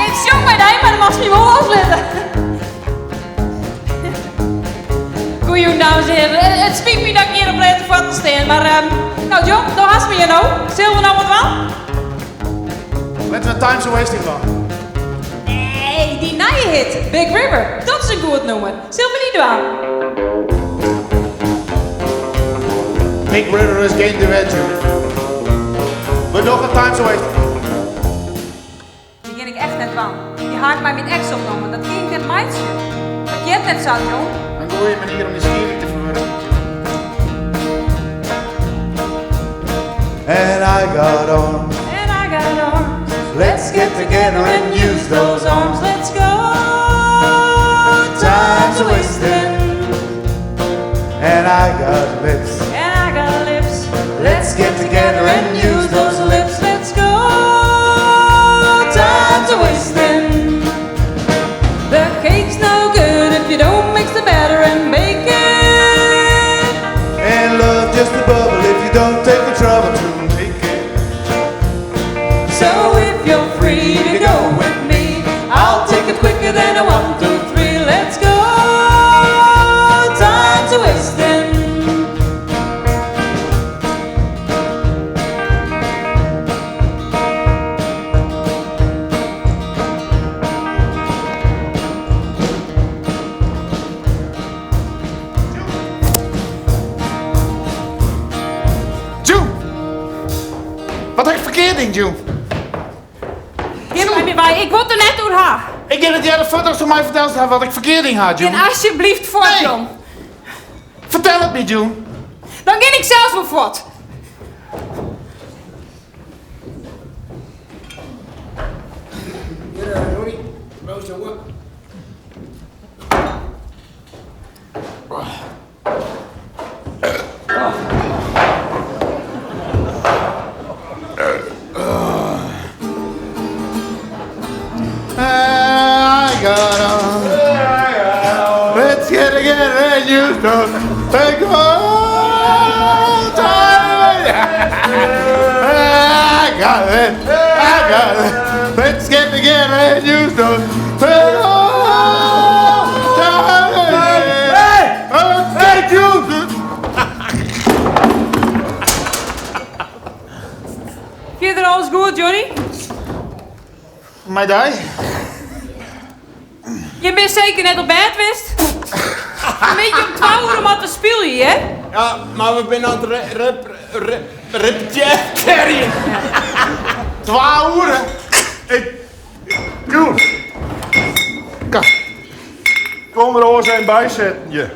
ik sjong mei dy, mar dan moatst my wol loslitte. Goeie dames en heren. It spyt my dat ik hjir op bleate fuotten stean, mar no John, do hast my hjir no. Sille we no wat dwaan? Litte we Time's a Wasting dwaan. Nee, dy nije hit, Big River, dat is in goed nûmer. Sille we dy dwaan? Big River is gjin duet, June. We dogge Time's a Wasting. Dy gean ik echt net dwaan. Dy ha ik mei myn eks opnommen, dat kin ik net meitsje. Dat heart net sa, John. In goede manier om je skieding te ferwurkjen. And I got arms. And I got arms. Let's get together and use those arms. Let's go. Time's a wasting. And I got lips. And I got lips. Let's get together and use those lips. Let's go. Time's a wasting. The cake's no good if you don't mix the batter and bake it. And love just a bubble if you don't take the trouble to make it. So if you're free to go with me, I'll take it quicker than a 1, 2, 3. Let's go. Time's a wasting. June! Wat ha ik ferkeard dien, June? Gean by my wei, ik wol it der net oer ha. Ik gean it earder fuort asto my fertelst wat ik ferkeard dien ha, June. Gean asjebleaft fuort, John. Fertel it my, June. Dan gean ik sels wol fuort. Hjir, Ronnie. Proost, jonge. I got arms. Let's get together and use those. Take all time. I got it. I got it. Let's get together and use those. Take all time. Hey! Hey, June! Fierder alles goed, Johnny? Mei dy? Je bist seker net op bêd west? Middei om twa oere moatte we spylje, hè? Ja, mar we binne oan it rep, rep, repetearjen. Twa oere? Ik... June. Kom. Kom der oars even by sitten, je.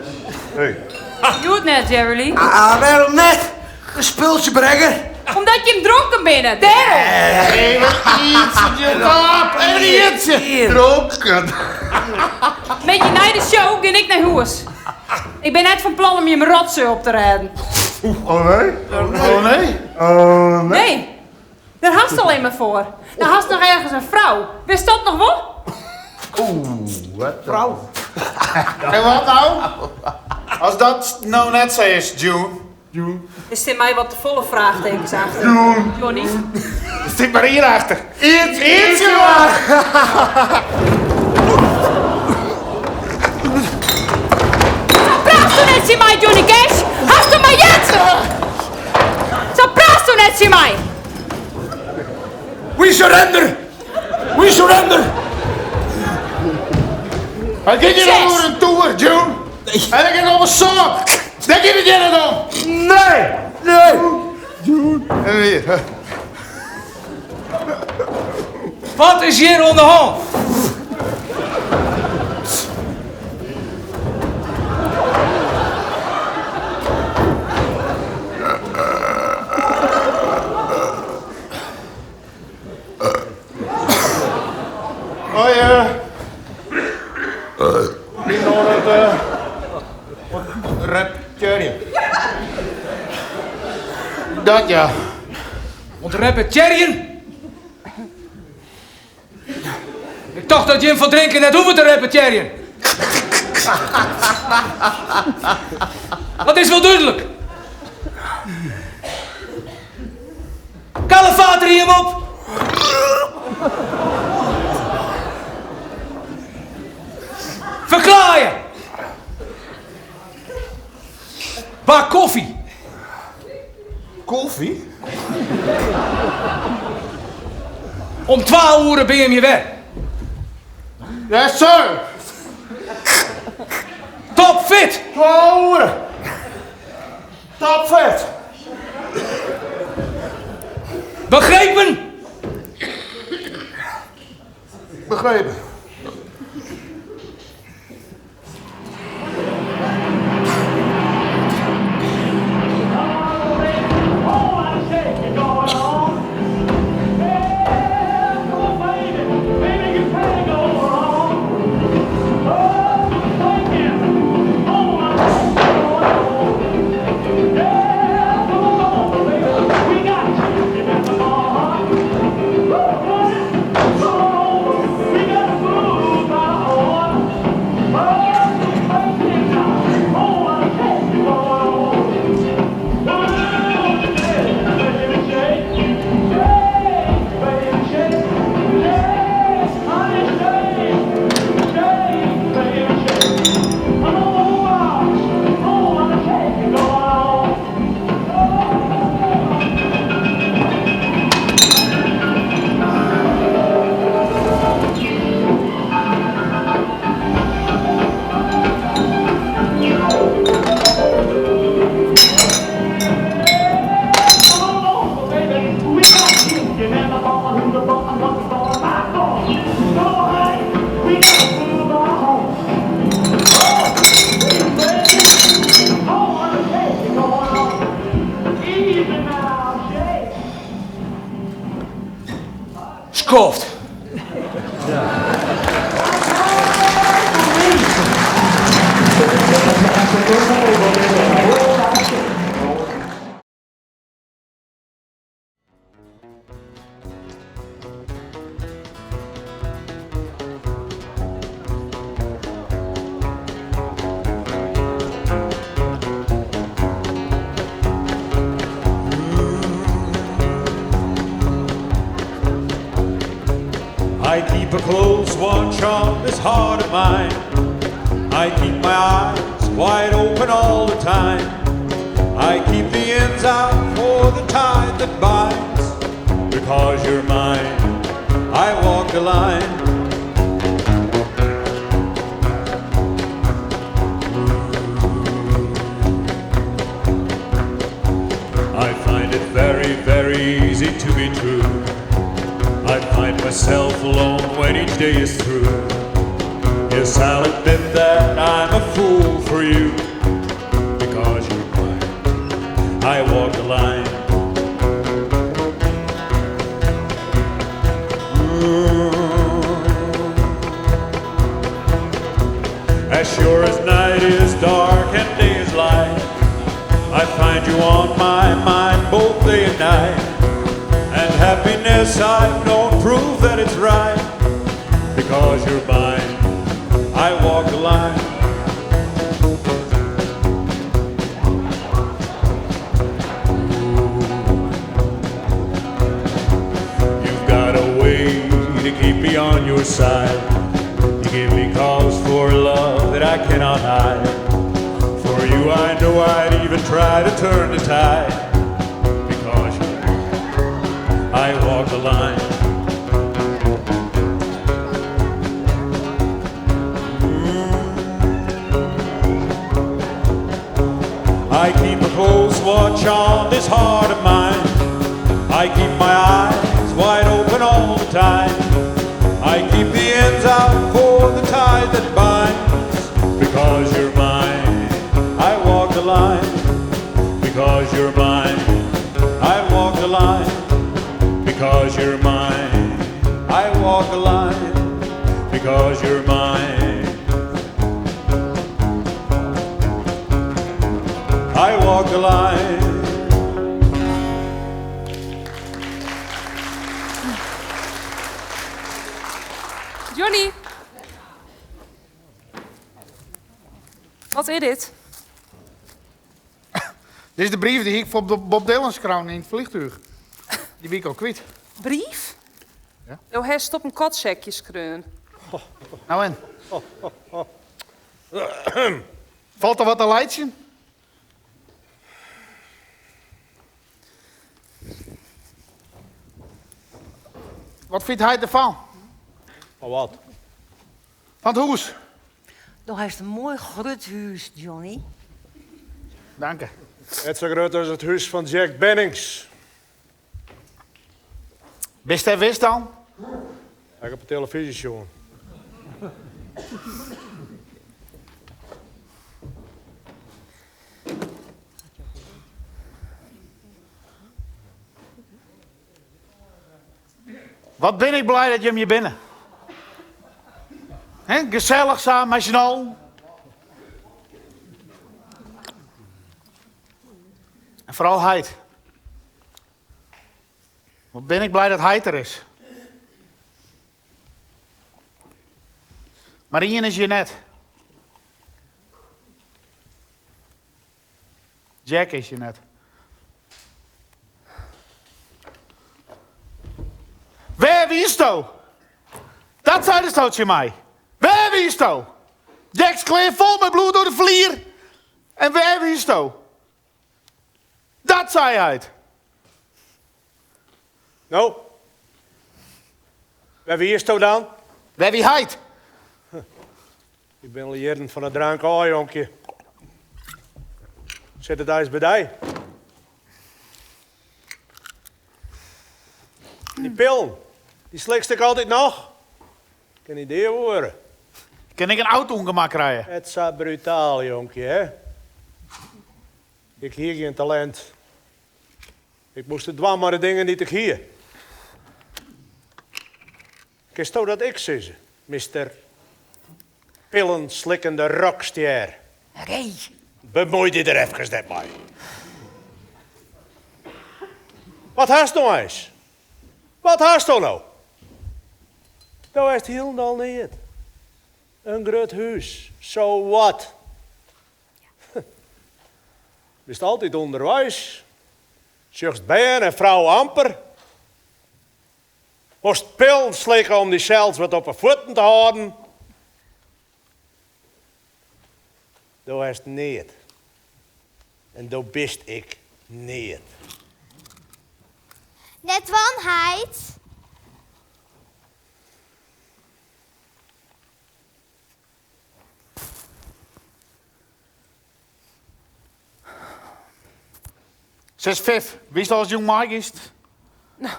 Hey. Hjoed net, Jerry Lee. Ah, wêrom net? In spultsjebrekker. Omdat jim dronken binne, dêrom! Even ietsje op en ietsje dronken. Middei nei de show gean ik nei hûs. Ik bin net fan plan om jim rotsoai op te rêden. Oh nee? Oh nee? Oh nee? Nee, dêr hast allinne mar foar. Dan hast noch ergens in frou. Witst dat noch wol? Oeh, wat Frou. En wat no? As dat no net sa is, June. June. Der stean my wat te folle fraachtekens achter, Johnny. Der stiet mar ien achter. Iets, ietsje mar! Sa praatsto net tsjin my, Johnny Cash! Hasto my heard? Sa praatsto net tsjin my! We surrender! We surrender! It giet hjir net oer in toer, June. En it giet om in sân. Dêr giet it hjir net om. Nee! Nee! June. En weer. Wat is hjir oan de hân? Hoi, Wie oan it repetearjen. Dat ja. Oan it repetearjen? Ik tocht dat jim fan drinken net hoege te repetearjen. Dat is wol dúdlik. Kalefaterje jim op! Ferklaaie! Bak koffie. Koffie? Om twa oere binne jim hjir wer. Yes, sir! Topfit! Twa oere! Topfit! Begrepen? Begrepen. Skoft. I keep a close watch on this heart of mine. I keep my eyes wide open all the time. I keep the ends out for the tie that binds. Because you're mine, I walk the line. I find it very, very easy to be true. I find myself alone when each day is through. Yes, I'll admit that I'm a fool for you. Because you're mine, I walk the line. As sure as night is dark and day is light, I find you on my mind both day and night. And happiness I've known prove that it's right. Because you're mine, I walk the line. You've got a way to keep me on your side. You give me cause for love that I cannot hide. For you, I know I'd even try to turn the tide. Because you're mine, I walk the line. I keep a close watch on this heart of mine. I keep my eyes wide open all the time. I keep the ends out for the tie that binds. Because you're mine, I walk the line. Because you're mine, I walk the line. Because you're mine, I walk the line. Because you're mine. I walk the line. Johnny. Wat is dit? Dit is de brief dy't ik foar Bob Dylan skreaun yn it fleantúch. Dy wie ik al kwyt. Brief? Ja. Do hast op in kotsekje skreaun. Nou en? Falt der wat te laitsjen? Wat fynt heit derfan? Fan wat? Fan it hûs. Do hast in moai grut hûs, Johnny. Danke. Net sa grut as it hûs fan Jack Bennings. Bist dêr west dan? Ha ik op de telefyzje sjoen. Wat bin ik blij dat jim hjir binne. Hè, gesellich sa mei syn allen. En foaral heit. Wat bin ik blij dat heit der is. Mar ien is hjir net. Jack is hjir net. Wêr wiesto? Dat seidesto tsjin my. Wêr wiesto? Jack's klean fol mei bloed oer de flier. En wêr wiesto? Dat sei heit. No? Wêr wiesto dan? Wêr wie heit? Ik bin al jierren fan 'e drank ôf, jonkje. Sit it eins by dy? Dy pillen, dy slikst ek altyd noch? Kin dy dea wurde. Kin ik in auto-ûngemak krije? Net sa brutaal, jonkje, hè? Ik hie gjin talint. Ik moast it dwaan mei de dingen dy't ik hie. Kinsto dat ek sizze, mister pillenslikkende rockstjer? Ray. Bemuoi dy der efkes net mei. Wat hast no eins? Wat hasto no? Do hast hielendal neat. In grut hûs, so what? Bist altyd ûnderweis, sjochst bern en frou amper. Moatst pillen slikke om dysels wat op 'e fuotten te hâlden. Do hast neat. En do bist ek neat. Net dwaan, heit. Sis Fif, witst ast jûn meigiest? No,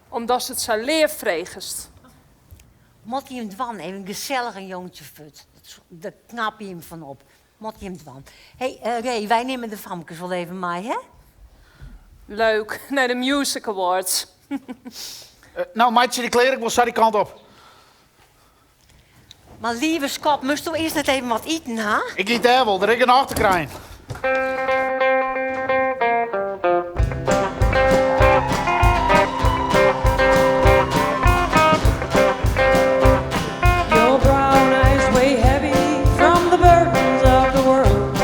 omdatst it sa leaf fregest. Moat jim dwaan, even gesellich in jûntsje fuort. Dêr knappe jim fan op. Moat jim dwaan. Hé, Ray, wy nimme de famkes wol even mei, hè? Leuk, nei de Music Awards. No, meitsje dy klear, ik wol sa dy kant op. Mar leave skat, moatsto earst net even wat iten ha? Ik yt dêr wol, der is genôch te krijen. Your brown eyes weigh heavy from the burdens of the world.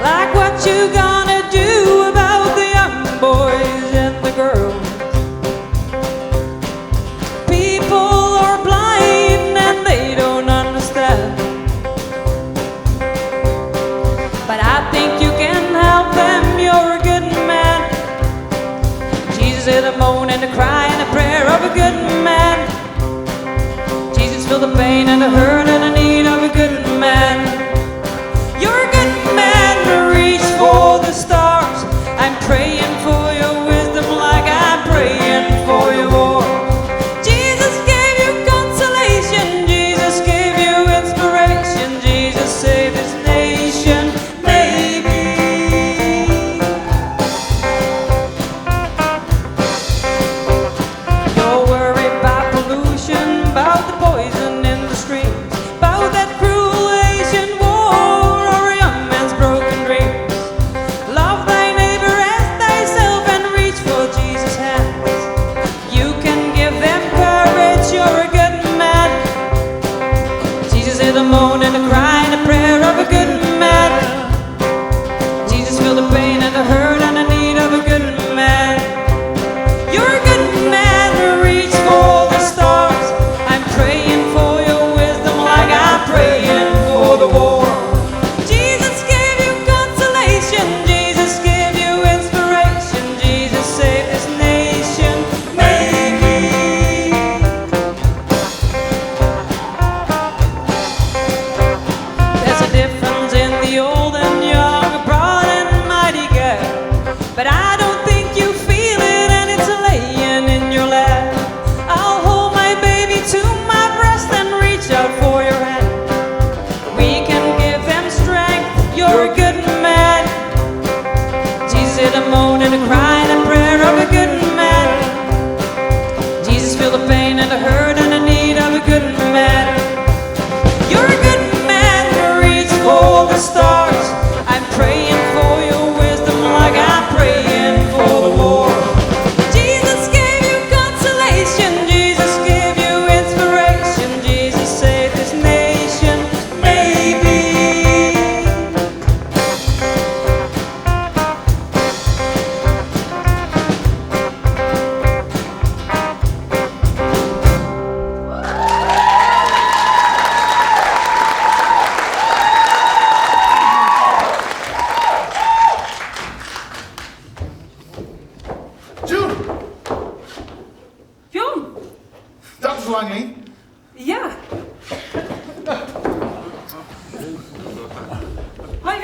Like what you gonna do about the young boys and the girls? People are blind and they don't understand. But I think you can help them, you're a good man. Jesus heard the moan and the cry and the prayer of a good man. Jesus feel the pain and the hurt and the need of a good man. You're a good man, reach for the stars. I'm praying for your wisdom like I'm praying for your war. Jesus gave you consolation, Jesus gave you inspiration, Jesus saved this nation, maybe. You're worried about pollution, about the poison in the streams, about that cruel Asian war or a young man's broken dreams. Love thy neighbor as thyself and reach for Jesus' hands. You can give them courage, you're a good man. Jesus heard the moan and the cry and the prayer of a good man. Jesus feel the pain and the hurt and the need of a good man. You're a good man, reach for the stars. I'm praying for your wisdom like I'm praying for the war. Jesus gave you consolation, Jesus gave you inspiration, Jesus saved this nation.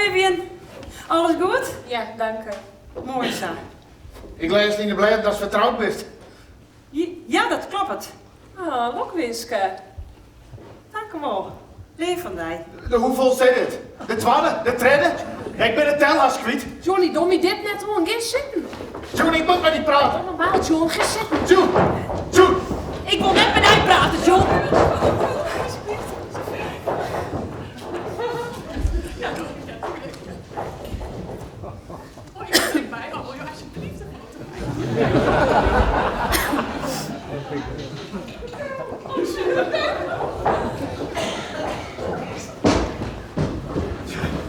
Vivian. Alles goed? Ja, danke. Moai sa. Ik lês yn de blêden datst fertroud bist. Ja, dat kloppet. Oh, lokwinske. Tankewol. Leaf fan dy. De hoefolste is dit? De twadde? De tredde? Ja, ik bin de tel hast kwyt. Johnny, doch my dit net oan. Gean sitten. June, ik moat mei dy prate. Normaal, John. Gean sitten. June! June! Ik wol net mei dy prate, John.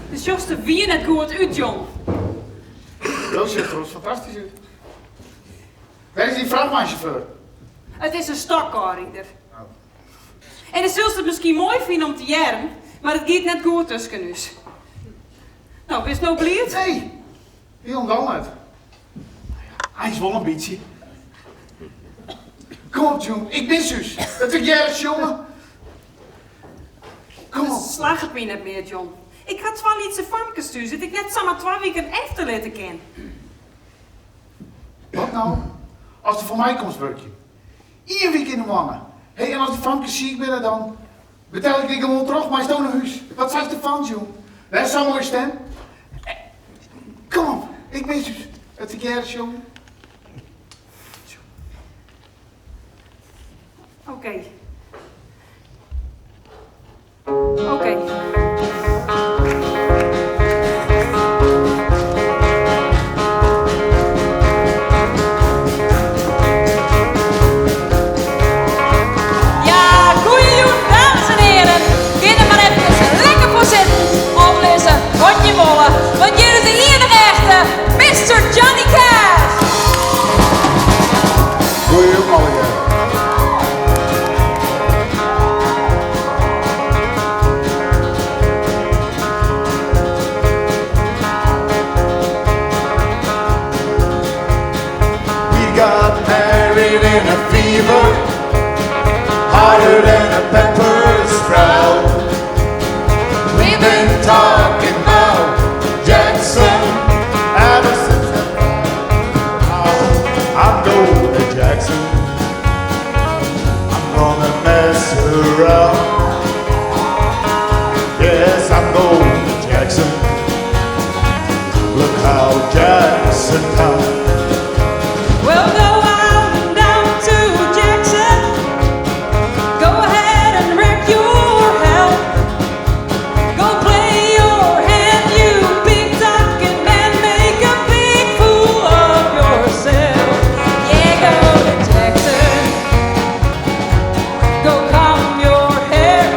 Do sjochst der wier net goed út, John. Do sjochst der oars fantastysk út. Wêr is dyn frachtweinsjauffeur? It is in stockcarrider. En do silst it miskien moai fine om te hearren, mar it giet net goed tusken ús. No, bist no bliid? Nee, hielendal net. Eins wol in bytsje. Kom op, June, ik mis ús. Dat ik hearre sjonge. Kom op. It slagget my net mear, John. Ik ha twa lytse famkes thús dy't ik net samar twa wiken efterlitte kin. Wat no ast foar my komst wurkjen? Ien wike yn 'e moanne. Hé, en as dy famkes siik binne, dan betelje ik dy gewoan troch, meist do nei hús. Wat seist derfan, June? Do hast sa'n moaie stim. Kom op, ik mis ús. It tegearre sjongen. Oké. Oké. Ja, goeiejûn dames en hearen. Gean der mar efkes lekker foar sitten of lizze, wat je wolle. Want hjir is de iennige echte Mister Johnny Cash. Goeiejûn allegear. We got married in a fever, hotter than a pepper sprout. We've been talking about Jackson ever since the I'm going to Jackson. I'm gonna mess around. Yes, I'm going to Jackson. Look how Jackson town. Well, go out and down to Jackson. Go ahead and wreck your health. Go play your hand, you big talking man. Make a big fool of yourself. Yeah, go to Jackson. Go comb your hair.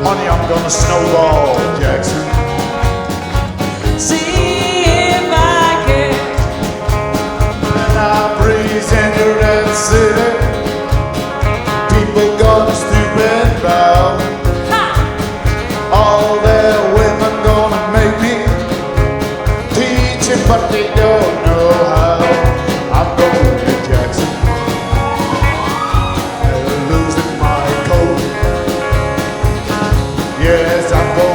Honey, I'm gonna snowball Jackson. See if I care. And I breeze in your red city. People gonna stoop and bow. All their women gonna make me teach it, but they don't know how. I'm going to Jackson. And losing my coat. Yes, I'm going.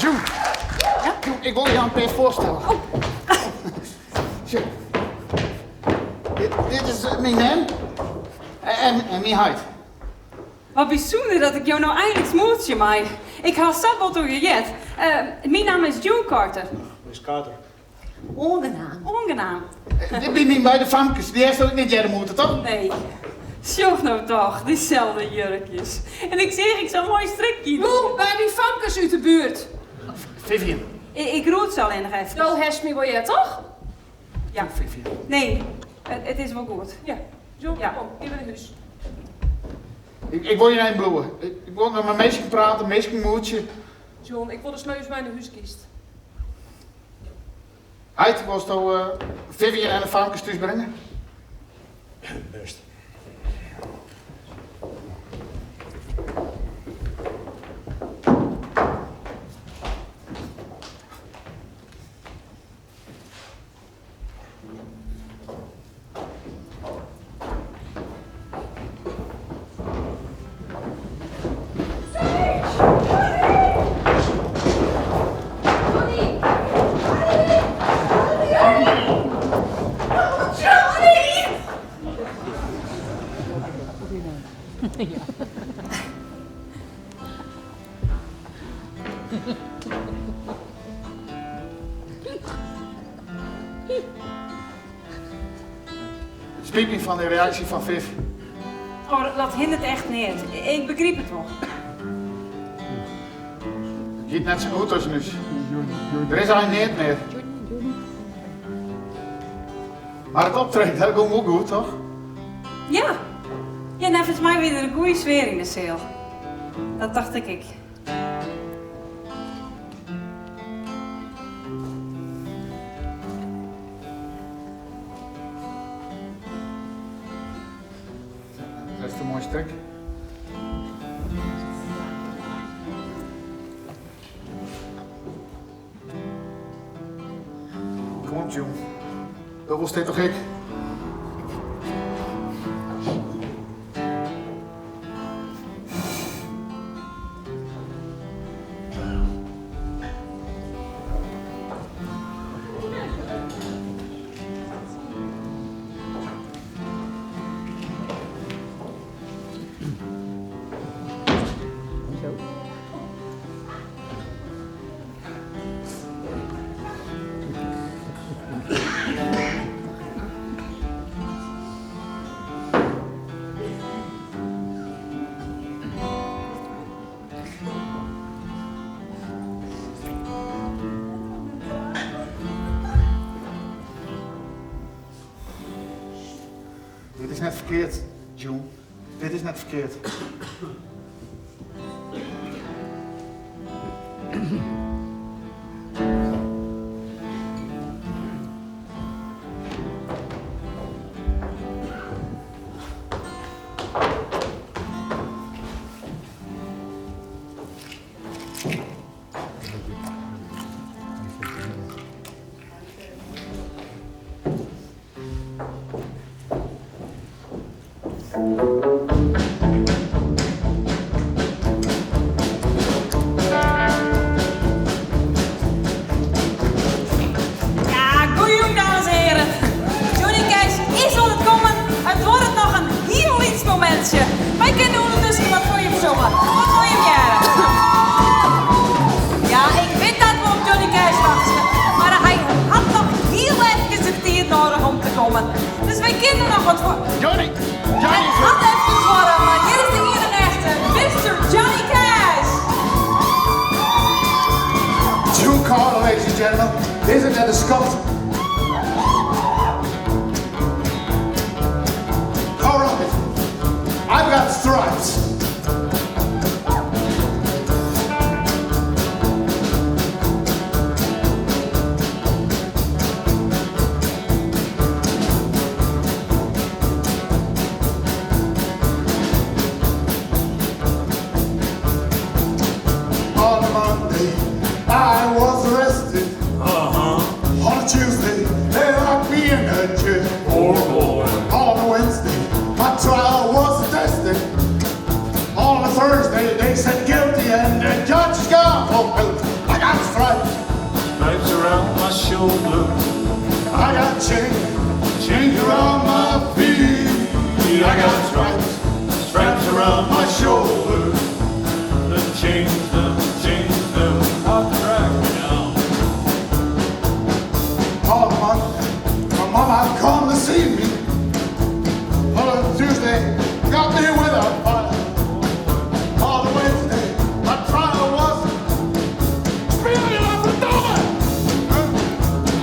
June. June, ik wol jou in pear foarstelle. Oh. Sjoch. Dit, dit is myn mem en, en myn heit. Wat bysûnder dat ik jo no einliks moetsje mei. Ik ha sa bot oer je heard. Myn namme is June Carter. Miss Carter. Oangenaam. Oangenaam. Dit binne myn beide famkes. Dy hast ek net earder moete, toch? Nee. Sjoch no toch, dyselde jurkjes. En ik seach ek sa'n moai strikje. Bliuw by myn famkes út de buert. Vivian. Ik groetsje allinnich efkes. Do hast my wol heard, toch? Ja. Vivian. Nee, it is wol goed. Ja. John, kom, gean wer nei hûs. Ik wol hjir even bliuwe. Ik wol noch mei minsken prate, minsken moetsje. John, ik wol datst mei ús mei nei hûs giest. Heit, wolsto Vivian en de famkes thús bringe? Bêst. It spyt my fan de reaksje fan Viv. Oh, dat hindert echt neat. Ik begryp it wol. It giet net sa goed tusken ús. Der is eins neat mear. Mar it optreden, dat gong wol goed, toch? Ja. Ja, neffens my wie der in goede sfear yn de seal. Dat tocht ik ek. Dat is in moai stik. Kom op, June. Do wolst dit toch ek? Dit is net ferkeard, June. Dit is net ferkeard. Ja, goeiejûn dames en heren. Johnny Cash is oan it kommen. It duorret noch in hiel lyts momintsje. Wy kinne ûndertusken wat foar jim sjonge. Wat wolle jim hearre? Ja, ik wit dat we op Johnny Cash wachtsje, mar hy hat noch hiel efkes de tiid nedich om te kommen. Dus wy kinne noch wat foar. Johnny! Johnny! It hat efkes duorre, mar hjir is de ienige echte Mister Johnny Cash! June Carter, ladies and gentlemen. Isn't that a skat? All right. I've got stripes. On a Monday, I was arrested. Uh-huh. On a Tuesday, they locked me in a jail. Poor boy. On a Wednesday, my trial was tested. On a Thursday, they said guilty, and the judge got I got got chains, chains around my feet. I got stripes, stripes around my shoulders. The chains them, chains them, have dragged me down. Oh, man, my mama come to see me. On a Tuesday, got me with a fight. On a Wednesday, my trial was spilling off the door.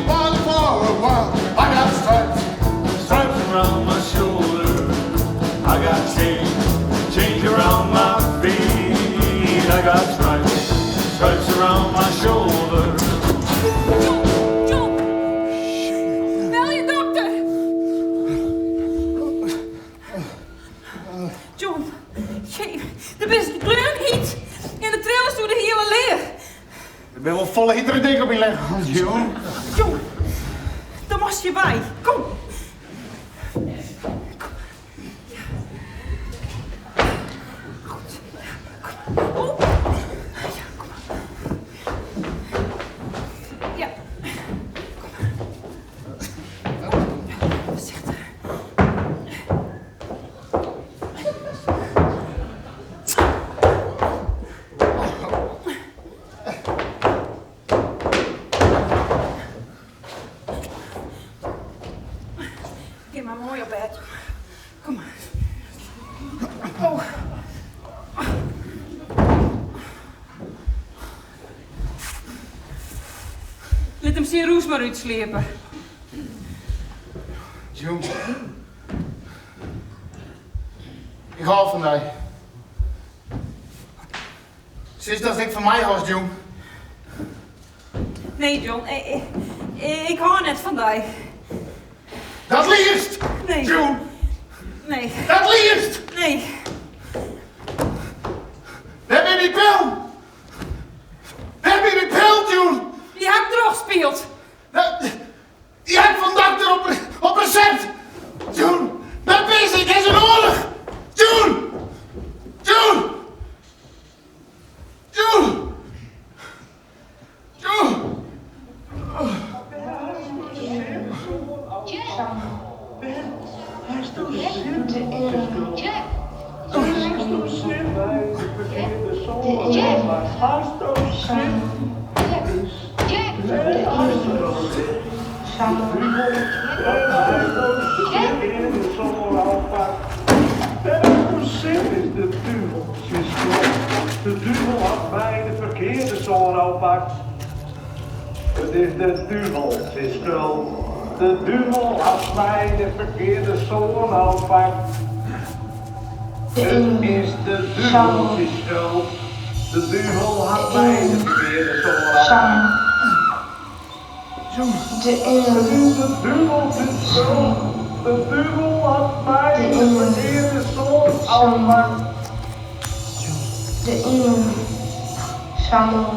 While for a while, I got stripes, Stripes around my shoulder. I got chains, chains around my feet. I got stripes, stripes around my shoulder. John! Bel je dokter! John, jee, der bist gleonhyt en do trillest oer de hiele lea. Ik ben wel volle hitere dik op je leg, June. John, dêr moatst hjirby. Kom. Ja. Kom maar. Voorzichtig. Gean mar moai op bêd. Kom mar. Oh. Lit him syn roes mar útsliepe. June. Ik hâld fan dy. Sis datst ek fan my hâldst, June. Nee, John, ik hâld net fan dy. Dat liichst! Nee. June! Nee. Dat liichst! Nee. Wêr binne myn pillen? Wêr binne myn pillen, June? Dy ha ik trochspield. Dy ha ik fan dokter op resept. June, wêr binne se? Ik ha se nedich. June! June! June! June! De duvel hat my de ferkearde soan ôfpakt. It is de duvel syn skuld. De duvel hat my de ferkearde soan ôfpakt. It is de duvel syn skuld. De duvel hat my de ferkearde soan ôfpakt. De It is de duvel syn skuld. De duvel hat my de ferkearde soan ôfpakt. De ingel. Samuel.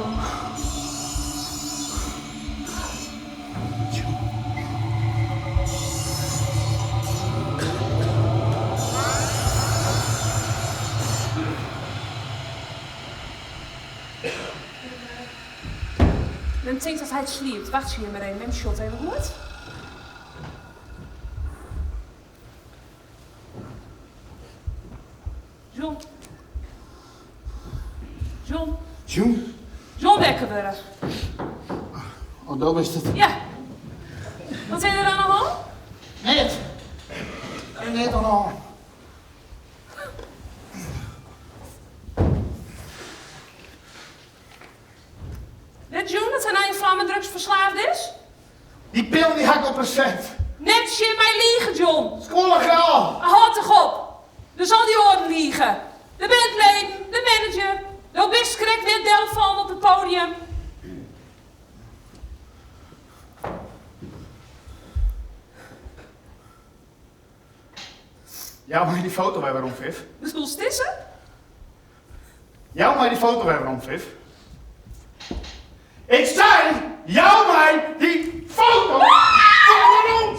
Mem tinkt dat hy sliept. Wachtsje hjir mar even, mem sjocht even goed. John. John. June? John wekker wurde. Oh, dat is it. Ja. Wat is der oan 'e hân? Net. Der is neat oan 'e hân. Wit June dat har nije flamme drugsferslaafd is? Dy pil dy ha ik op resept. Net tsjin my lige, John. Skoalle Hâld toch op. Dus al dy oaren lige. De bandleden, de manager. Do bist krekt wer delfallen op it podium. Jou my dy foto wer werom, Viv. Bedoelst dizze? Jou my dy foto wer werom, Viv. Ik sei, jou my dy foto wer werom!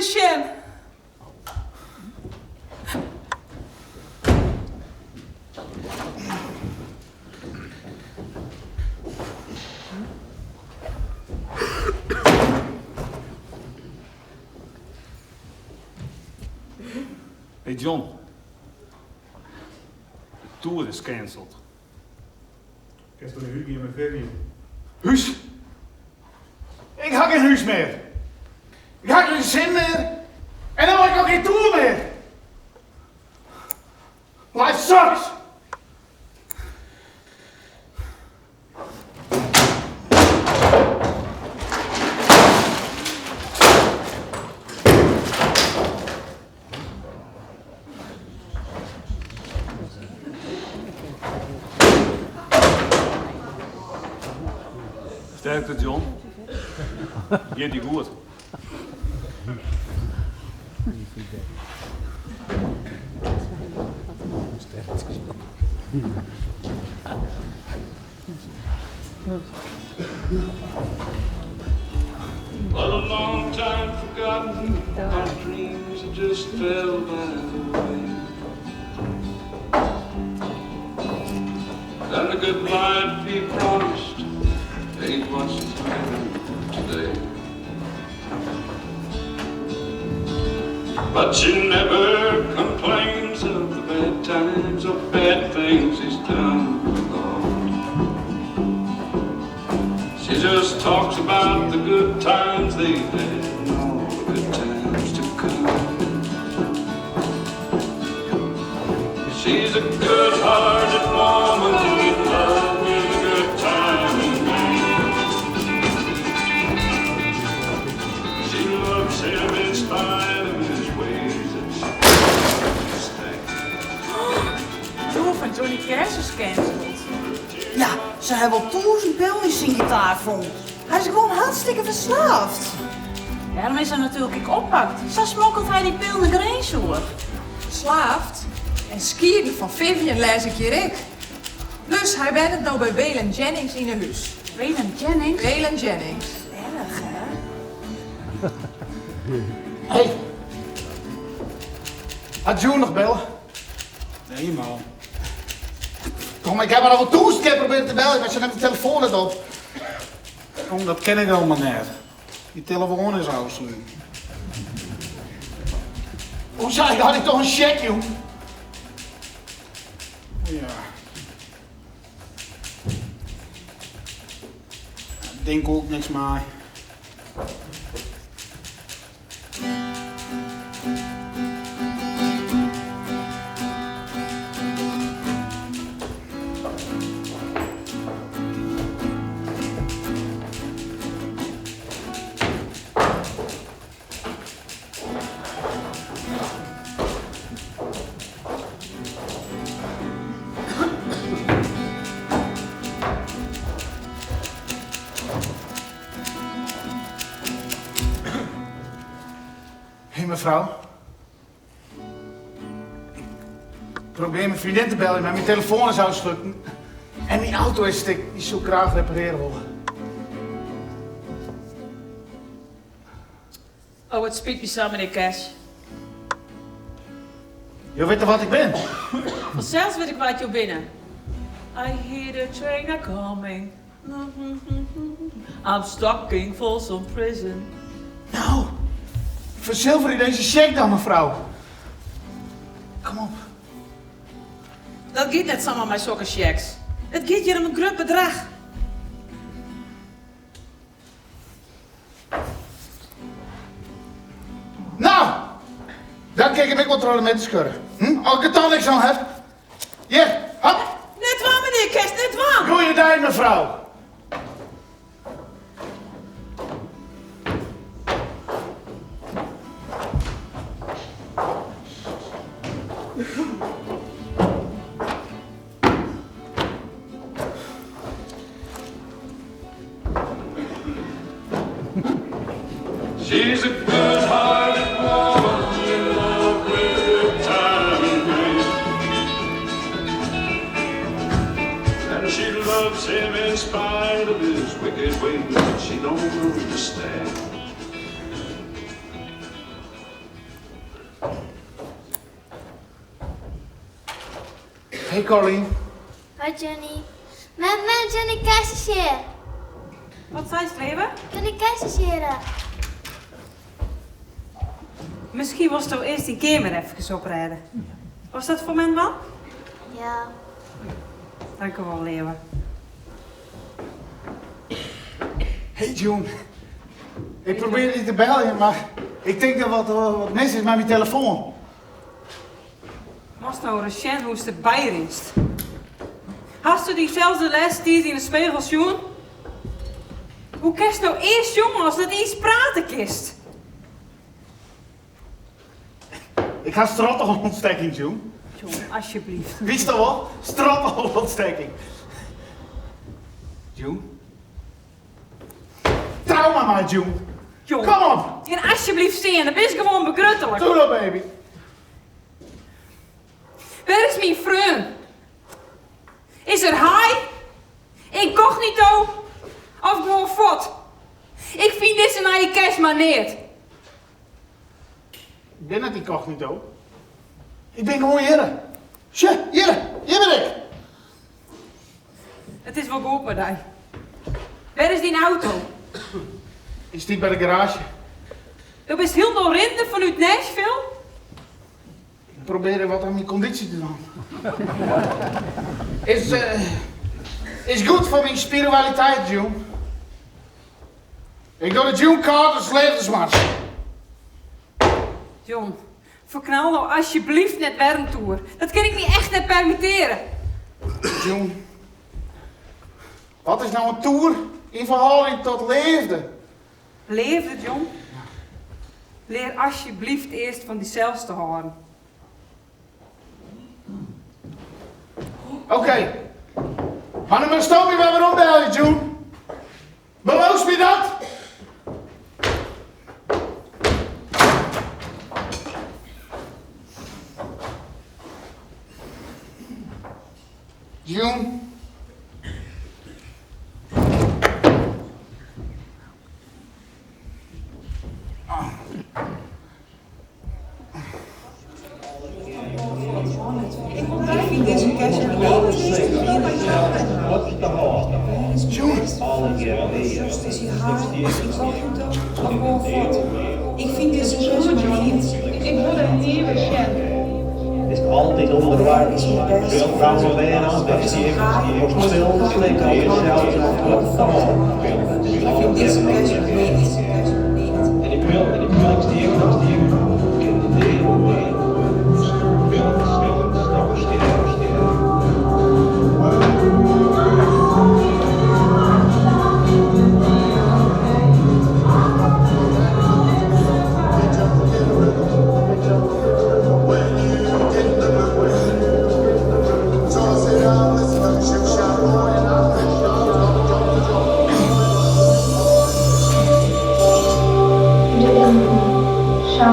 sjen. Hey John. De tour is cancelled. Kinst nei hûs gean mei Vivian? Hûs? Ik ha gjin hûs mear. Ik ha gjin sin mear. En dan wol ik ek gjin tour mear. Life sucks! Sterkte John. Giet dy goed. What a long time forgotten, our dreams just fell by the way. And the good life he promised ain't what she's living today. But she never complains of the bad times or bad things he's done, Lord. She just talks about the good times they've had and all the good times to come. She's a good-hearted woman in love with a good timing man. She loves him in spite of his ways that she can't stand. Tour fan Johnny Cash is cancelled. Ja, se ha wol tûzen pillen yn syn gitaar fûn. Hy is gewoan hartstikke ferslaafd. Dêrom is hy natuerlik ek oppakt. Sa smokkelt hy dy pillen de grins oer. Ferslaafd en skieden fan Vivian lês ik hjir ek. Plus hy wennet no by Waylon Jennings yn 'e hûs. Waylon Jennings? Waylon Jennings. Erch, hè? Hey. Hat June noch belle? Nee, man. Kom, ik ha har al tûzen kear probearre te beljen, mar se nimt de telefoan net op. Kom, dat kin ik allegear net. Dy telefoan is ôfsletten. Hoe sei ik, had ik dochs in sjek jûn? Ja. Dêr koe ik niks mei. Hé mefrou. Ik probearje myn freondin te beljen, mar myn telefoan is ôfsletten. En myn auto is stik, dy soe ik graach reparearje wolle. Oh, it spyt my sa, menear Cash. Jo witte wa't ik bin? Fansels wit ik wa't jo binne. I hear the train a coming. I'm stuck in Folsom Prison. No, fersilverje dizze sjek dan, mefrou. Kom op. Dat giet net samar mei sokke sjeks. It giet hjir om in grut bedrach. No, dan kin ik him ek wol troch de midden skurre. Hm? As ik der toch niks oan haw. Hjir, hop. Net dwaan, menear Cash, net dwaan! Goeiedei, mefrou. She's a good-hearted woman in love with a good-timing man. And she loves him in spite of his wicked ways that she don't understand. Hey Carlien. Hoi Johnny. Mem, mem, Johnny Cash is hjir. Wat seist, Lieuwe? Johnny Cash is hjir. Miskien wolsto earst dyn keamer efkes oprêde. Wolst dat foar mem dwaan? Ja. Tankewol, Lieuwe. Hey June. Ik probearje dy te beljen, mar ik tink dat wat, wat mis is mei myn telefoan. Moatst no ris sjen hoe'tst derby rinst. Hasto dysels de lêste tiid yn 'e spegel sjoen? Hoe kinst no earst sjonge ast net iens prate kinst? Ik ha strottelûntstekking, June. John, alsjeblieft. Witst al wol? Strottelûntstekking. June. Trou mei my, June. John. Kom op! Gean alsjeblieft stean, do bist gewoan begrutlik. Doe dan, baby. Wêr is myn freon? Is er high? Ynkognito? Of gewoan fuort? Ik fyn dizze nije cash mar neat. Ik bin net ynkognito. Ik bin gewoan hjirre. Sjoch, hjirre, hjir bin ik. It is wol goed mei dy. Wêr is dyn auto? Dy stiet by de garaazje. Do bist hielendal rinnende fanút Nashville? Ik probearje wat oan myn kondysje te dwaan. Is, is goed foar myn spiritualiteit, June. Ik doch de June Carter's leafdesmars. John, ferknal no alsjeblieft net wer in toer. Dat kin ik my echt net permitteare. June, wat is no in toer yn ferhâlding tot leafde? Leafde, John? Lear alsjeblieft earst fan dysels te hâlden. Oké. Mar dan moatsto my wer werombelje, June. Beloofst my dat? June.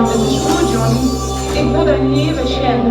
It is goed, Johnny. Ik wol dy nea wer sjen.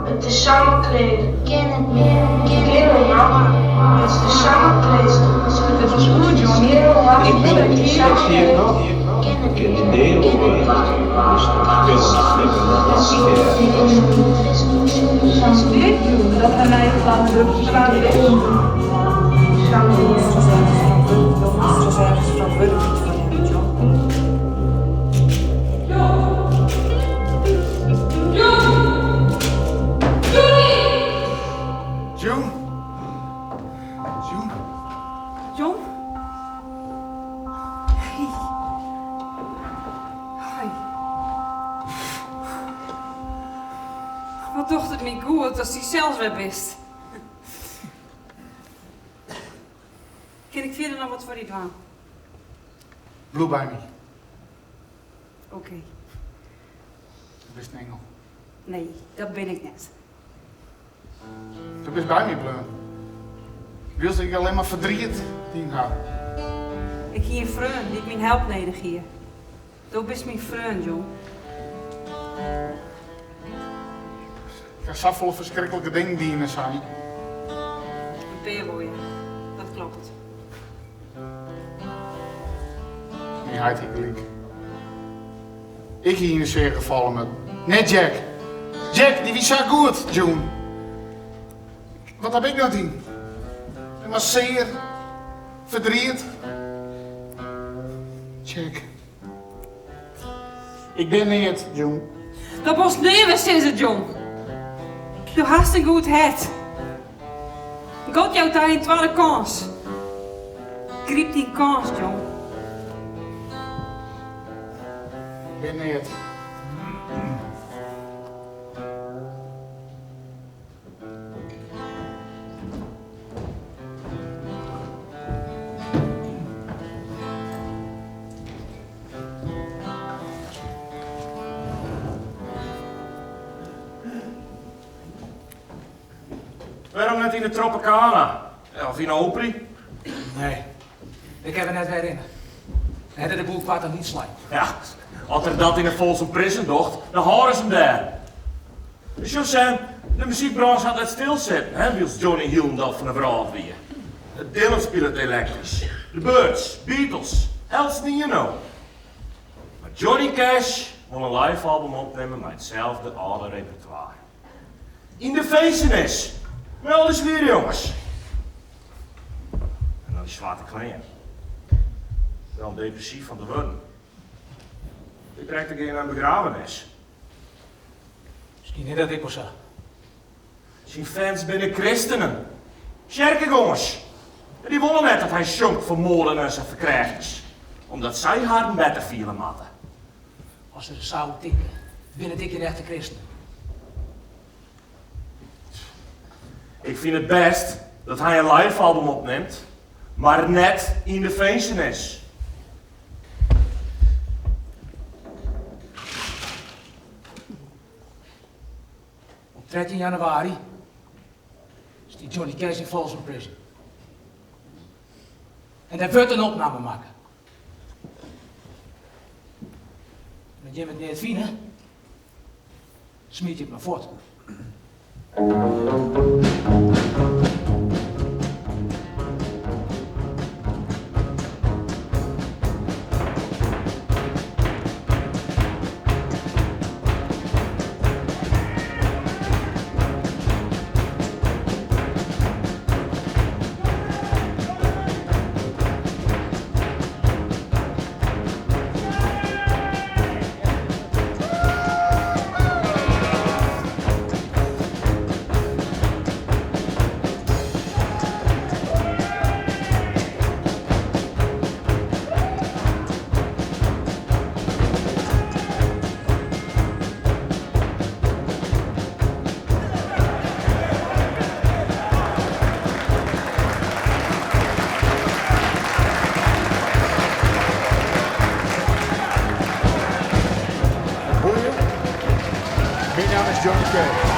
It is samar klear. Kin it mear. It is samar klear. It is goed, Johnny. Ik wol dy nea wer sjen. Wit June dat har nije plan drugferslaafd is? June? June? John? Hey. Hoi. Wat docht it my goed datst dysels wer bist. Kin ik fierder noch wat foar dy dwaan? Bliuw by my. Oké. Do bist in ingel. Nee, dat bin ik net. Do bist by my bleaun. Wylst ik allinne mar ferdriet dien ha. Ik hie in freon dy't myn help nedich hie. Do bist myn freon, John. Ik ha safolle ferskriklike dingen dien en sein. In pear wol, ja. Dat kloppet. Myn heit hie gelyk. Ik hie yn 'e seage falle moatten. Net Jack. Jack, dy wie sa goed, June. Wat haw ik no dien? Ik mar sear, ferdriet. Jack. Ik bin neat, June. Dat wolst nea wer sizze, John. Do hast in goed hert. God jout dy in twadde kâns. Gryp dyn kâns, John. Ik bin neat. Wêrom net yn de Tropicana? Of yn de Opry? Nee, dêr kinne we net wer rinne. Dêr hat er de boel koart en lyts slein. Ja, as er dat yn de Folsom Prison docht, dan hâlde se him dêr. Sjoch Sam, de muzykbrânsj hat net stilsitten, hè, wylst Johnny hielendal fan de wrâld wie. Dylan spilet elektrysk, The Byrds, Beatles, eltsenien no. Mar Johnny Cash wol in live-album opnimme mei itselde âlde repertoire. Yn de finzenis, mei al dy swiere jonges. En dan dy swarte klean. Dêr om depressyf fan te wurden. Ik krekt te gean nei in begravenis. Miskien is dat ek wol sa. Syn fans binne kristenen, tsjerkegongers. En dy wolle net dat hy sjongt foar moordeners en ferkrêfters, omdat sy harren better fiele moatte. As se der sa oer tinke, binne it ek gjin echte kristenen. Ik fyn it bêst dat hy in live-album opnimt, mar net yn de finzenis. Op 13 januari stiet Johnny Cash yn Folsom Prison. En dêr wurdt in opname makke. En as jimme it neat fine, smyt je it mar fuort. Goeie. Myn namme is Johnny Cash.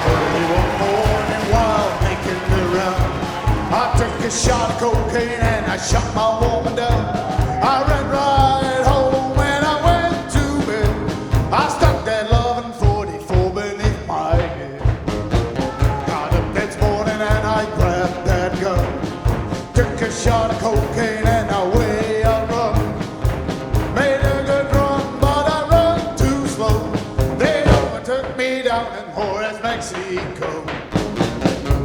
Early one morning while making the round, I took a shot of cocaine and I shot my woman down. I ran right home and I went to bed. I stuck that loving 44 beneath my head. Got up next morning and I grabbed that gun. Took a shot of cocaine and away I run. Made a good run, but I run too slow. They overtook me down in Juarez, Mexico.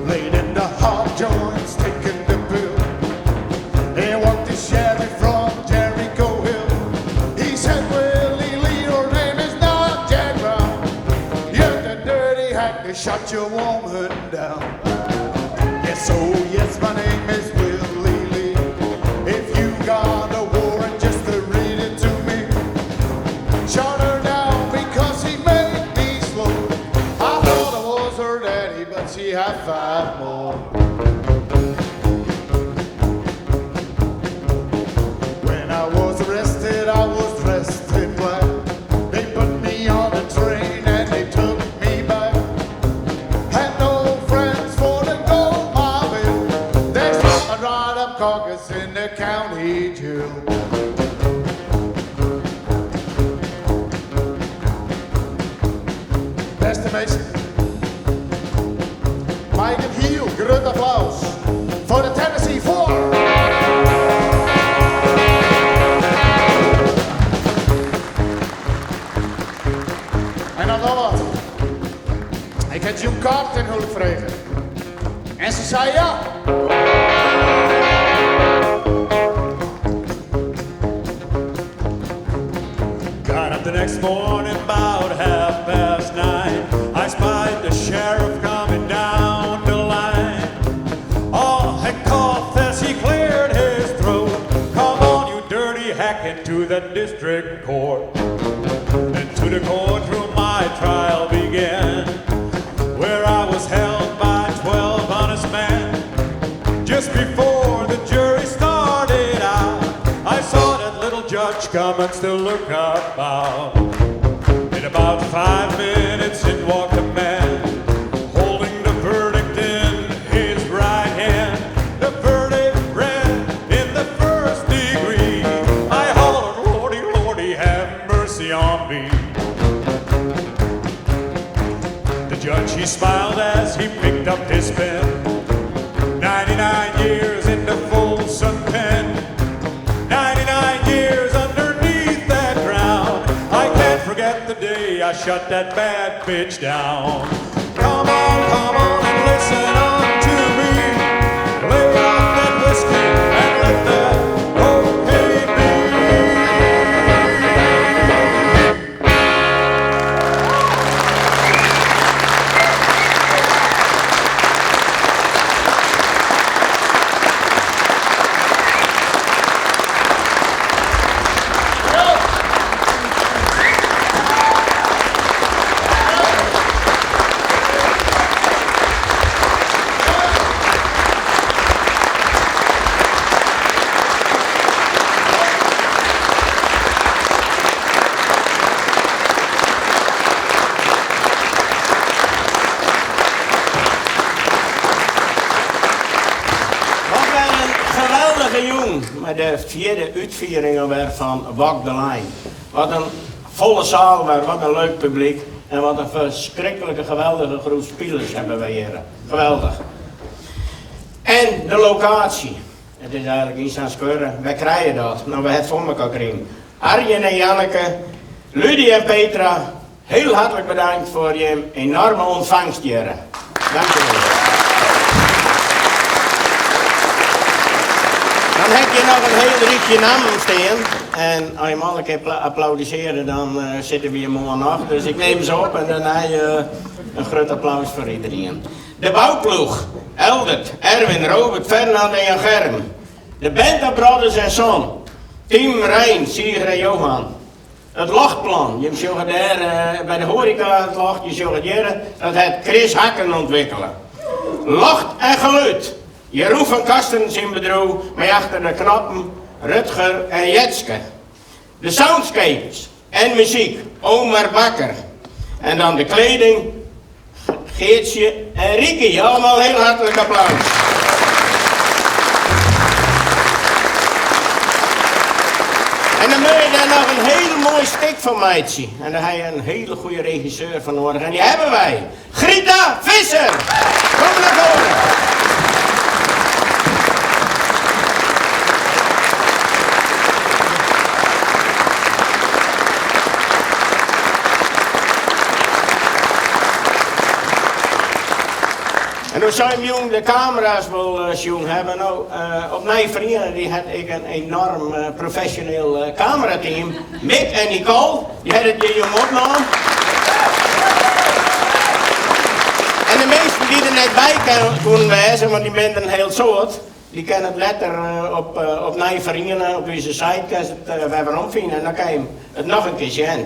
Laid in the hot joints, taking the pill. He walked the Chevy from Jericho Hill. He said, Willie Lee, your name is not Jack Brown. You're the dirty hack that shot your woman down. Yes, oh yes, my name is Willie Lee. caucus in the county jail. Bêste minsken, mei ik in hiel grut applaus foar de Tennessee Four. En dan noch wat. Ik ha June Carter ten houlik frege. En se sei ja. Got up the next morning about 9:30. I spied the sheriff coming down the line. Oh, he coughed as he cleared his throat. Come on, you dirty hack, into the district court. Into the courtroom my trial began, where I was held by 12 honest men. Just before the jury started out, I saw that little judge come and still look about. In about 5 minutes in walked a man, holding the verdict in his right hand. The verdict read in the first degree. I hollered, Lordy, Lordy, have mercy on me. The judge, he smiled as he picked up his pen. 99 years in the Folsom pen. 99 years underneath that ground. I can't forget the day I shut that bad bitch down. Come on, come on and listen on to me. Lay off that whiskey and let that cocaine be. Wat wer in geweldige jûn mei de fjirde útfiering alwer fan Walk the Line. Wat in folle seal wer, wat in leuk publyk en wat in ferskriklike geweldige groep spilers hawwe wy hjir. Geweldich. En de lokaasje. It is eigenlik yn sa'n skuorre. Wy krije dat. No, wy hawwe it foar mekoar krigen. Arjen en Janneke, Ludie en Petra, hiel hertlik bedankt foar jim enoarme ûntfangst hjir. Dankjewol. Dan ha ik hjir noch in hiel rychje nammen stean. En as je alle kear applaudissearje, dan sitte we hjir moarn noch. Dus ik nim se op en dêrnei in grut applaus foar iderien. De bouploech, Eldert, Erwin, Robert, Fernand en Jan Germ. De Benta Brothers en Son, Team Rijn, Sieger en Johan. It ljochtplan, jim sjogge dêr by de hoareka it ljocht, je sjogge it hjir, dat hat Chris Hakken ûntwikkele. Ljocht en gelûd, Jeroen van Kasteren syn bedriuw mei achter de knoppen Rutger en Jetske. De soundscapes en muzyk, Omar Bakker. En dan de kleding, Geertsje en Ricky. Allemaal hiel hertlik applaus. En dan moatte je dêr noch in hiel moai stik fan meitsje. En dêr ha je in hiele goede regisseur foar nedich. En dy hawwe wy. Grita Visser! Kom nei foaren. En dan soe jim de kamera's wol sjoen hawwe. No, op Nij Feriene dy hat ek in enoarm profesjoneel kamerateam. Mick en Nicole, dy hawwe it hjir jûn opnommen. En de minsken dy't der net by koene wêze, want dy binne der in hiel soad, dy kinne it letter op Nij Feriene, op ús site, kinne se it wer weromfine en dan kinne je it noch in kear sjen.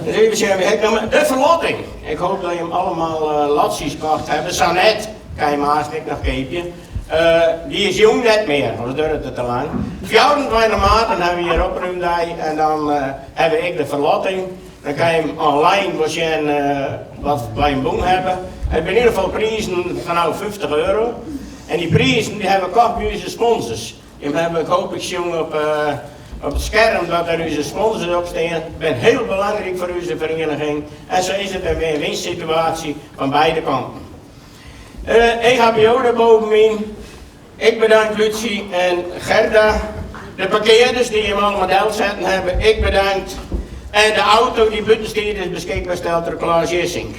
Dus even sjen, wy hawwe de ferlotting. Ik hoopje dat jim allegear lotsjes kocht hawwe. Sa net, kinne je aanst ek noch keapje. Dy is jûn net mear, oars duorret it te lang. 24 maart, dan hawwe we hjir oprúmdei en dan hawwe we ek de ferlotting. Dan kinne je online wol sjen wat wy wûn hawwe. It binne yn ieder gefal prizen fanôf 50 euro. En dy prizen dy hawwe we kocht by ús sponsors. Jim hawwe ik hoop ik sjoen op op it skerm dat der ús sponsors op stean. Binne hiel belangryk foar ús ferieniging. En sa is it in win-win situaasje fan beide kanten. EHBO der bovenyn. Ik bedank Lucie en Gerda. De parkearders dy't jim allemaal delsetten hawwe, ek bedankt. En de auto dy't bûten stiet is beskikber steld troch Klaas Jissink.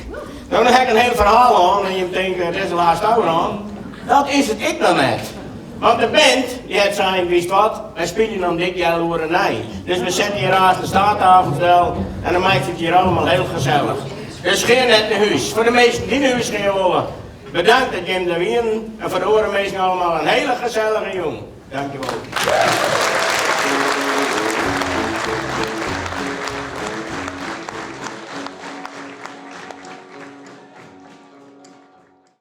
No, dan ha ik in hiel ferhaal hân en jim tinke, it is de lêste ôfrûn. Dat is it ek noch net. Want de band, dy hat sein, witst wat, wy spylje om dik healoere nei. Dus we sette hjir aanst de staattafels del en dan meitsje it hjir allemaal hiel gesellich. Dus gean net nei hús. Foar de minsken dy't nei hús gean wolle, bedankt dat jim der wienen en foar de oare minsken allemaal in hiele gesellige jûn. Dankjewol.